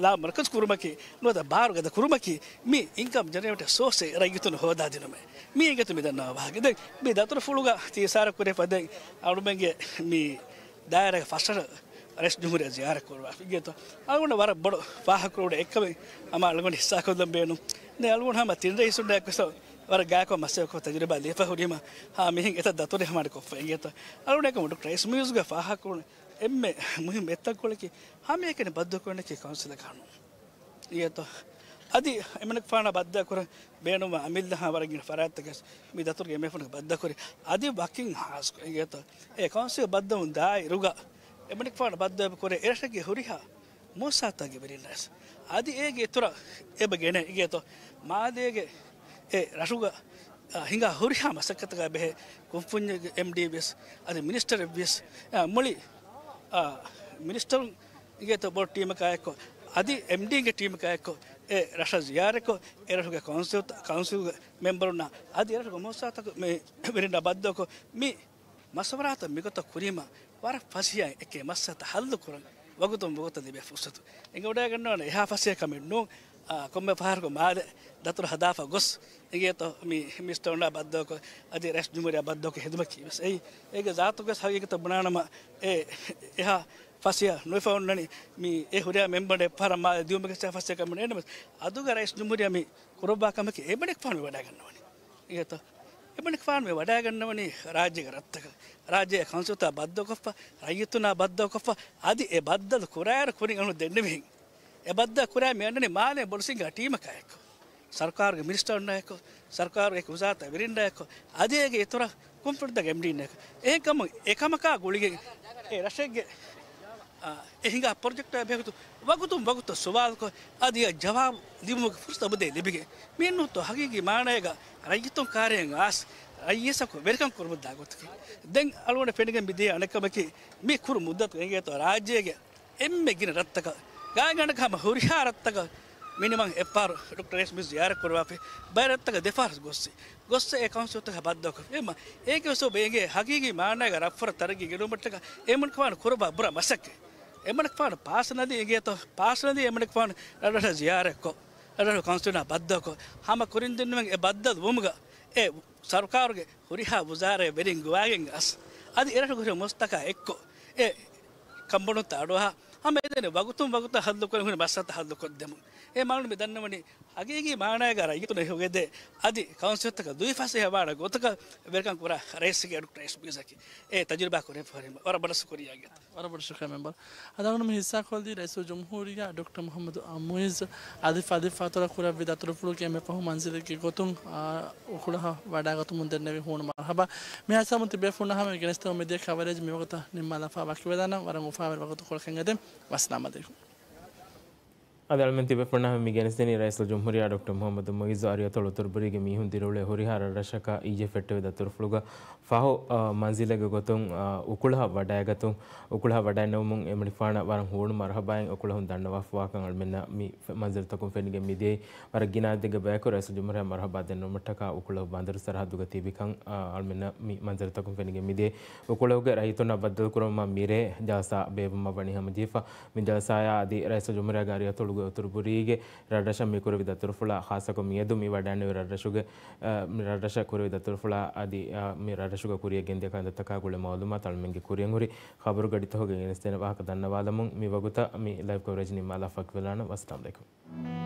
ލާމަރުކަޒު ކުރުމަކީ ނުވަތަ ބާރު ގަދަ ކުރުމަކީ މި އިންކަމް ޖެނެރޭޓަރ ސޯސްއެއް ރައްޔިތުން ހޯދާދިނުމޭ. މީ އިނގޭތޯ މި ދަންނަވާ ވާހަކަ. ދެން މި ދަތުރުފުޅުގަ ތި އިޝާރާތް ކުރެފަ ދެން އަޅުމެންގެ މި ދާއިރާގެ ފަސް ރަށަށް ރައީސް ޖުމްހޫރިއްޔާ ޒިޔާރަތް ކުރައްވާފަ. އިނގޭތޯ އަޅުގަނޑަށް ވަރަށް ބޮޑު ފާހަގަކުރުމުގެ އެއްކަމެއް ހަމަ އަޅުގަނޑު ހިއްސާކޮށްލަން ބޭނުން. ދެން އަޅުގަނޑު ހަމަ ތިން ރައީސުންނާ އެއްކޮށް ވަރަށް ގާތްކޮށް މަސައްކަތް ތަޖުރިބާ ލިޔެފަ ހުރީމަ، ހާ، މިހެން އެތައް ދަތުރެއް ހަމަ އަޑި ކޮށްފަ. އިނގޭތޯ އަޅުގަނޑު އެކަމު ޑޮކްޓަރ އެސް މުއިއްޒުގެ ފާހަގަކުރުން އެންމެ މުހިއްމު އެއްތަންކޮޅަކީ ހަމައެކަނި ބައްދަލުކުރަންނަކީ ކައުންސިލަށް ކަނުން. އިނގޭތޯ އަދި އެމަނިކުފާނާ ބައްދަލުކުރަން ބޭނުންވާ އަމިއްލަ ހާ ވަރަށް ގިނަ ފަރާތްތަކެސް މި ދަތުރުގެ މޭފުނަކަށް ބައްދަލުކުރި. އަދި ވަކިން ހާސްކޮށް އިނގޭތޯ، އެ ކައުންސިލް ބައްދަލުވުން ދާއިރުގަ އެމަނިކުފާނާ ބައްދަލުކުރޭ އެރަށެއްގެ ހުރިހާ މުއައްސަސާތަކުގެ ވެރިންނަށް އަދި އޭގެ އިތުރަށް އެބަ ގެނެ އިނގޭތޯ، މާލޭގެ އެ ރަށުގަ އަ، ހިނގާ ހުރިހާ މަސައްކަތަކާ ބެހޭ ކުންފުންޏެއްގެ އެމްޑީ ވިޔަސް، އަދި މިނިސްޓަރެއް ވިޔަސް، އަ، މުޅި، އަ، މިނިސްޓަރުން އިނގޭތޯ ބޮޑު ޓީމަކާ އެއްކޮށް، އަދި އެމްޑީގެ ޓީމަކާ އެއްކޮށް، އެ ރަށަށް ޒިޔާރަތްކޮށް، އެ ރަށުގެ ކައުންސިލް، ކައުންސިލްގެ މެމްބަރުންނާ އަދި އެ ރަށުގެ މުއައްސަސާތަކުގެ މި ވެރިންނާ ބައްދަލުކޮށް، މި މަޝްވަރާތައް މިގޮތަށް ކުރީމަ ވަރަށް ފަސޭހައިން އެކޭ މައްސަލަތައް ހައްލު ކުރަން ވަގުތުން ވަގުތަށް ލިބޭ ފުރުސަތު. އެނގިވަޑައިގަންނަވަނީ އެހާ ފަސޭހަ ކަމެއް ނޫން. އާ، ކޮންމެ ފަހަރަކު މާލެ ދަތުރު ހަދާފަ ގޮސް އިނގޭތޯ މި މިނިސްޓަރުންނާ ބައްދަލުކޮށް، އަދި ރައީސް ޖުމްހޫރިއްޔާ ބައްދަލުކޮށް ހިދުމަތް ކީވެސް. އެއީ، އޭގެ ޒާތުގެ ހަގީގަތަށް ބުނާނަމަ، އެ އެހާ ފަސޭހަ ނުވެފަ އޮންނަނީ މި އެ ހުރިހާ މެމްބަރުން އެއްފަހަރަށް މާލެ ދިއުމުގެ ފަސޭހަ ކަމެއް ނެތްނަމަ، އަދުގެ ރައީސް ޖުމްހޫރިއްޔާ މި ކުރައްވާ ކަމަކީ އެމަނިކުފާނު މި ވަޑައިގަންނަވަނީ. އިނގޭތޯ؟ އެމަނިކުފާނު މި ވަޑައިގަންނަވަނީ ރާއްޖޭގެ ރަށްތަކަށް، ރާއްޖޭގެ ކައުންސިލްތައް ބައްދަލުކޮށްފަ، ރައްޔިތުންނާ ބައްދަލުކޮށްފަ، އަދި އެ ބައްދަލު ކުރާއިރު ކުރިން އަޅުން ދެންނެވިހެން. އެ ބައްދަލު ކުރާ މި އަންނަނީ މާލޭ ބޮޑު ސިނގާ ޓީމަކާ އެއްކޮށް، ސަރުކާރުގެ މިނިސްޓަރުންނާ އެއްކޮށް، ސަރުކާރުގެ އެކި ވުޒާރަތް ވެރިންނާ އެއްކޮށް، އަދި އޭގެ އިތުރަށް ކުންފުނިތަކުގެ އެމްޑީންނާ އެއްކޮށް. އެހެންކަމުން އެކަމަކާ ގުޅިގެން އެ ރަށެއްގެ އާ، އެ ހިނގާ ޕްރޮޖެކްޓާ ބެހޭގޮތުން ވަގުތުން ވަގުތަށް ސުވާލުކޮށް، އަދި އެ ޖަވާބު ލިބުމުގެ ފުރުސަތު އަބަދުވެ ލިބިގެން. މިއިންނުތޯ ހަގީގީ މާނައިގަ ރައްޔިތުން ކާރިޔަށް އައިސް، ރައްޔިތަކު ވެރިކަން ކުރަމުންދާ ގޮތަކީ. ދެން އަޅުގަނޑަށް ފެނިގެން މިދިޔަ އަނެއްކަމަކީ، މި ކުރު މުއްދަތުގަ އިނގޭތޯ ރާއްޖޭގެ އެންމެ ގިނަ ރަށްތަކަށް، ގާތްގަނޑަކަށް ހަމަ ހުރިހާ ރަށްތަކަށް މިނިމަމް އެއްފަހަރު ޑޮކްޓަރ ރައީސް މި ޒިޔާރަތް ކުރައްވާފައި، ބައެއް ރަށްތަކަށް ދެފަހަރު ގޮއްސި. ގޮއްސަ އެ ކައުންސިލްތަކާ ބައްދަލުކޮށް، އެމަ އޭގެ ސަބަބުން އެނގޭ ހަގީގީ މާނައިގަ ރަށްފުރަށް ތަރައްގީ ގެނުމަށްޓަކާ އެމަނިކުފާނު ކުރައްވާ ބުރަ މަސައްކަތް. އެމަނިކުފާނު ޕާސަނަލީ އިނގޭތޯ، ޕާސަނަލީ އެމަނިކުފާނު ރަށްރަށަށް ޒިޔާރަތްކޮށް، ރަށްރަށު ކައުންސިލުންނާ ބައްދަލުކޮށް، ހަމަ ކުރިން ދެންނެވިހެން އެ ބައްދަލު ވުމުގަ އެ ސަރުކާރުގެ ހުރިހާ ވުޒާރާއެއް ވެރިން ގޮވައިގެން އަސް، އަދި އެރަށުގެ ހުރި މުއައްސަސާތަކާ އެއްކޮށް، އެ ކަންބޮޑުވުންތައް އަޑުއަހާ، ހަމަ އެދެން ވަގުތުން ވަގުތަށް ހައްލުކުރަން ހުރި މައްސަލަތައް ހައްލުކޮށްދެމުން. އެ މާނަ މި ދަންނަވަނީ ހަގީގީ މާނައިގަ ރައްޔިތުން އެހި އުވެދޭ، އަދި ކައުންސިލްތަކަށް ދުވި ފަސޭހަ ވާނެ ގޮތަކަށް ވެރިކަން ކުރާ ރައީސްގެ ޑޮކްޓަރ ރައީސް މުއިއްޒަކީ އެ ތަޖުރިބާ ކުރެފަ ހުރީމަ ވަރަށް ބޮޑަށް ޝުކުރިއްޔާ އިނގޭތޯ. ވަރަށް ބޮޑަށް ޝުކުރިއްޔާ މެމްބަރު. އަދި އަޅުގަނޑު މި ހިއްސާކޮށްލީ ރައީސުލްޖުމްހޫރިއްޔާ ޑޮކްޓަރ މުޙައްމަދު މުއިއްޒު އަދި ފަދަ ފަތުރަށް ކުރެއްވި ދަތުރުފުޅުގެ އެންމެ ފަހު މަންޒިލެއްގެ ގޮތުން، އާ، އުކުޅަށް ވަޑައިގަތުމުން ދެންނެވި ހޫނު މަރުޙަބާ. މި ހާދިސާ ތިބޭފުޅުންނާ ހަމަ ގެނެސްދެމުން މިދިޔަ ކަވަރޭޖް މިވަގުތަށް ނިންމާލާފަ ވަކިވެލާނަން. ވަރަށް އުފާވެރި ވަގުތުކޮޅަކަށް އެދެން. ވައްސަލާމް ޢަލައިކުމް. އަދި އަޅުމެން ތިބޭފުޅުންނާ ހަމަ މި ގެނެސްދެނީ ރައީސުލްޖުމްހޫރިއްޔާ ޑޮކްޓަރ މުޙައްމަދު މުއިއްޒު އަރިއަތޮޅު އުތުރުބުރީގެ މީހުން ދިރިއުޅޭ ހުރިހާ ރަށްރަށަކަށް އިއްޔެ ފެއްޓެވި ދަތުރުފުޅުގަ ފަހު، އާ، މަންޒިލެއްގެ ގޮތުން، އާ، އުކުޅަށް ވަޑައިގަތުން، އުކުޅަށް ވަޑައިނެވުމުން އެމަނިކުފާނަށް ވަރަށް ހޫނު މަރުޙަބާއިން އުކުޅަށް ދަންނަވާފަވާކަން އަޅުމެންނަށް މި ފެ-، މަންޒިލުތަކުން ފެނިގެން މިދިޔައީ. ވަރަށް ގިނަ އަދަދެއްގެ ބަޔަކު ރައީސުލްޖުމްހޫރިއްޔާ މަރުޙަބާ ދެންނެވުމަށްޓަކާ އުކުޅަށް ބަނދަރު ސަރަހައްދުގަ ތިބިކަން، އާ، އަޅުމެންނަށް މި މަންޒިލުތަކުން ފެނިގެން މިދިޔައީ. އުކުޅަށްގެ ރައްޔިތުންނާ ބައްދަލުކުރުމާ މިރޭ ޖަލްސާ ބޭއްވުމަށް ވަނީ ހަމަޖެހިފަ. މި ޖަލްސާއާ އަދި ރައީސުލްޖުމްހޫރިއްޔާގެ އަރިއަތޮޅުގެ އުތުރުބުރީގެ ރަށްރަށަށް މި ކުރެއްވި ދަތުރުފުޅާ ޚާއްޞަކޮށް މިއަދު މި ވަޑައިނެވި ރަށްރަށުގެ، އަ، މި ރަށްރަށަށް ކުރެއްވި ދަތުރުފުޅާ އަދި، އަ، މި ރަށްރަށުގަ ކުރިއަށް ގެންދިޔަ ކަންތައްތަކާ ގުޅޭ މައުލޫމާތު އަޅުމެންގެ ކުރިއަށް ހުރި ޚަބަރުގަޑިތަކުގަ ގެނެސްދޭނެ ވާހަކަ ދަންނަވާލަމުން މިވަގުތަށް މި ލައިވް ކަވަރޭޖް ނިންމާލާފަ ވަކިވެލާނަން. ވައްސަލާމް ޢަލައިކުމް.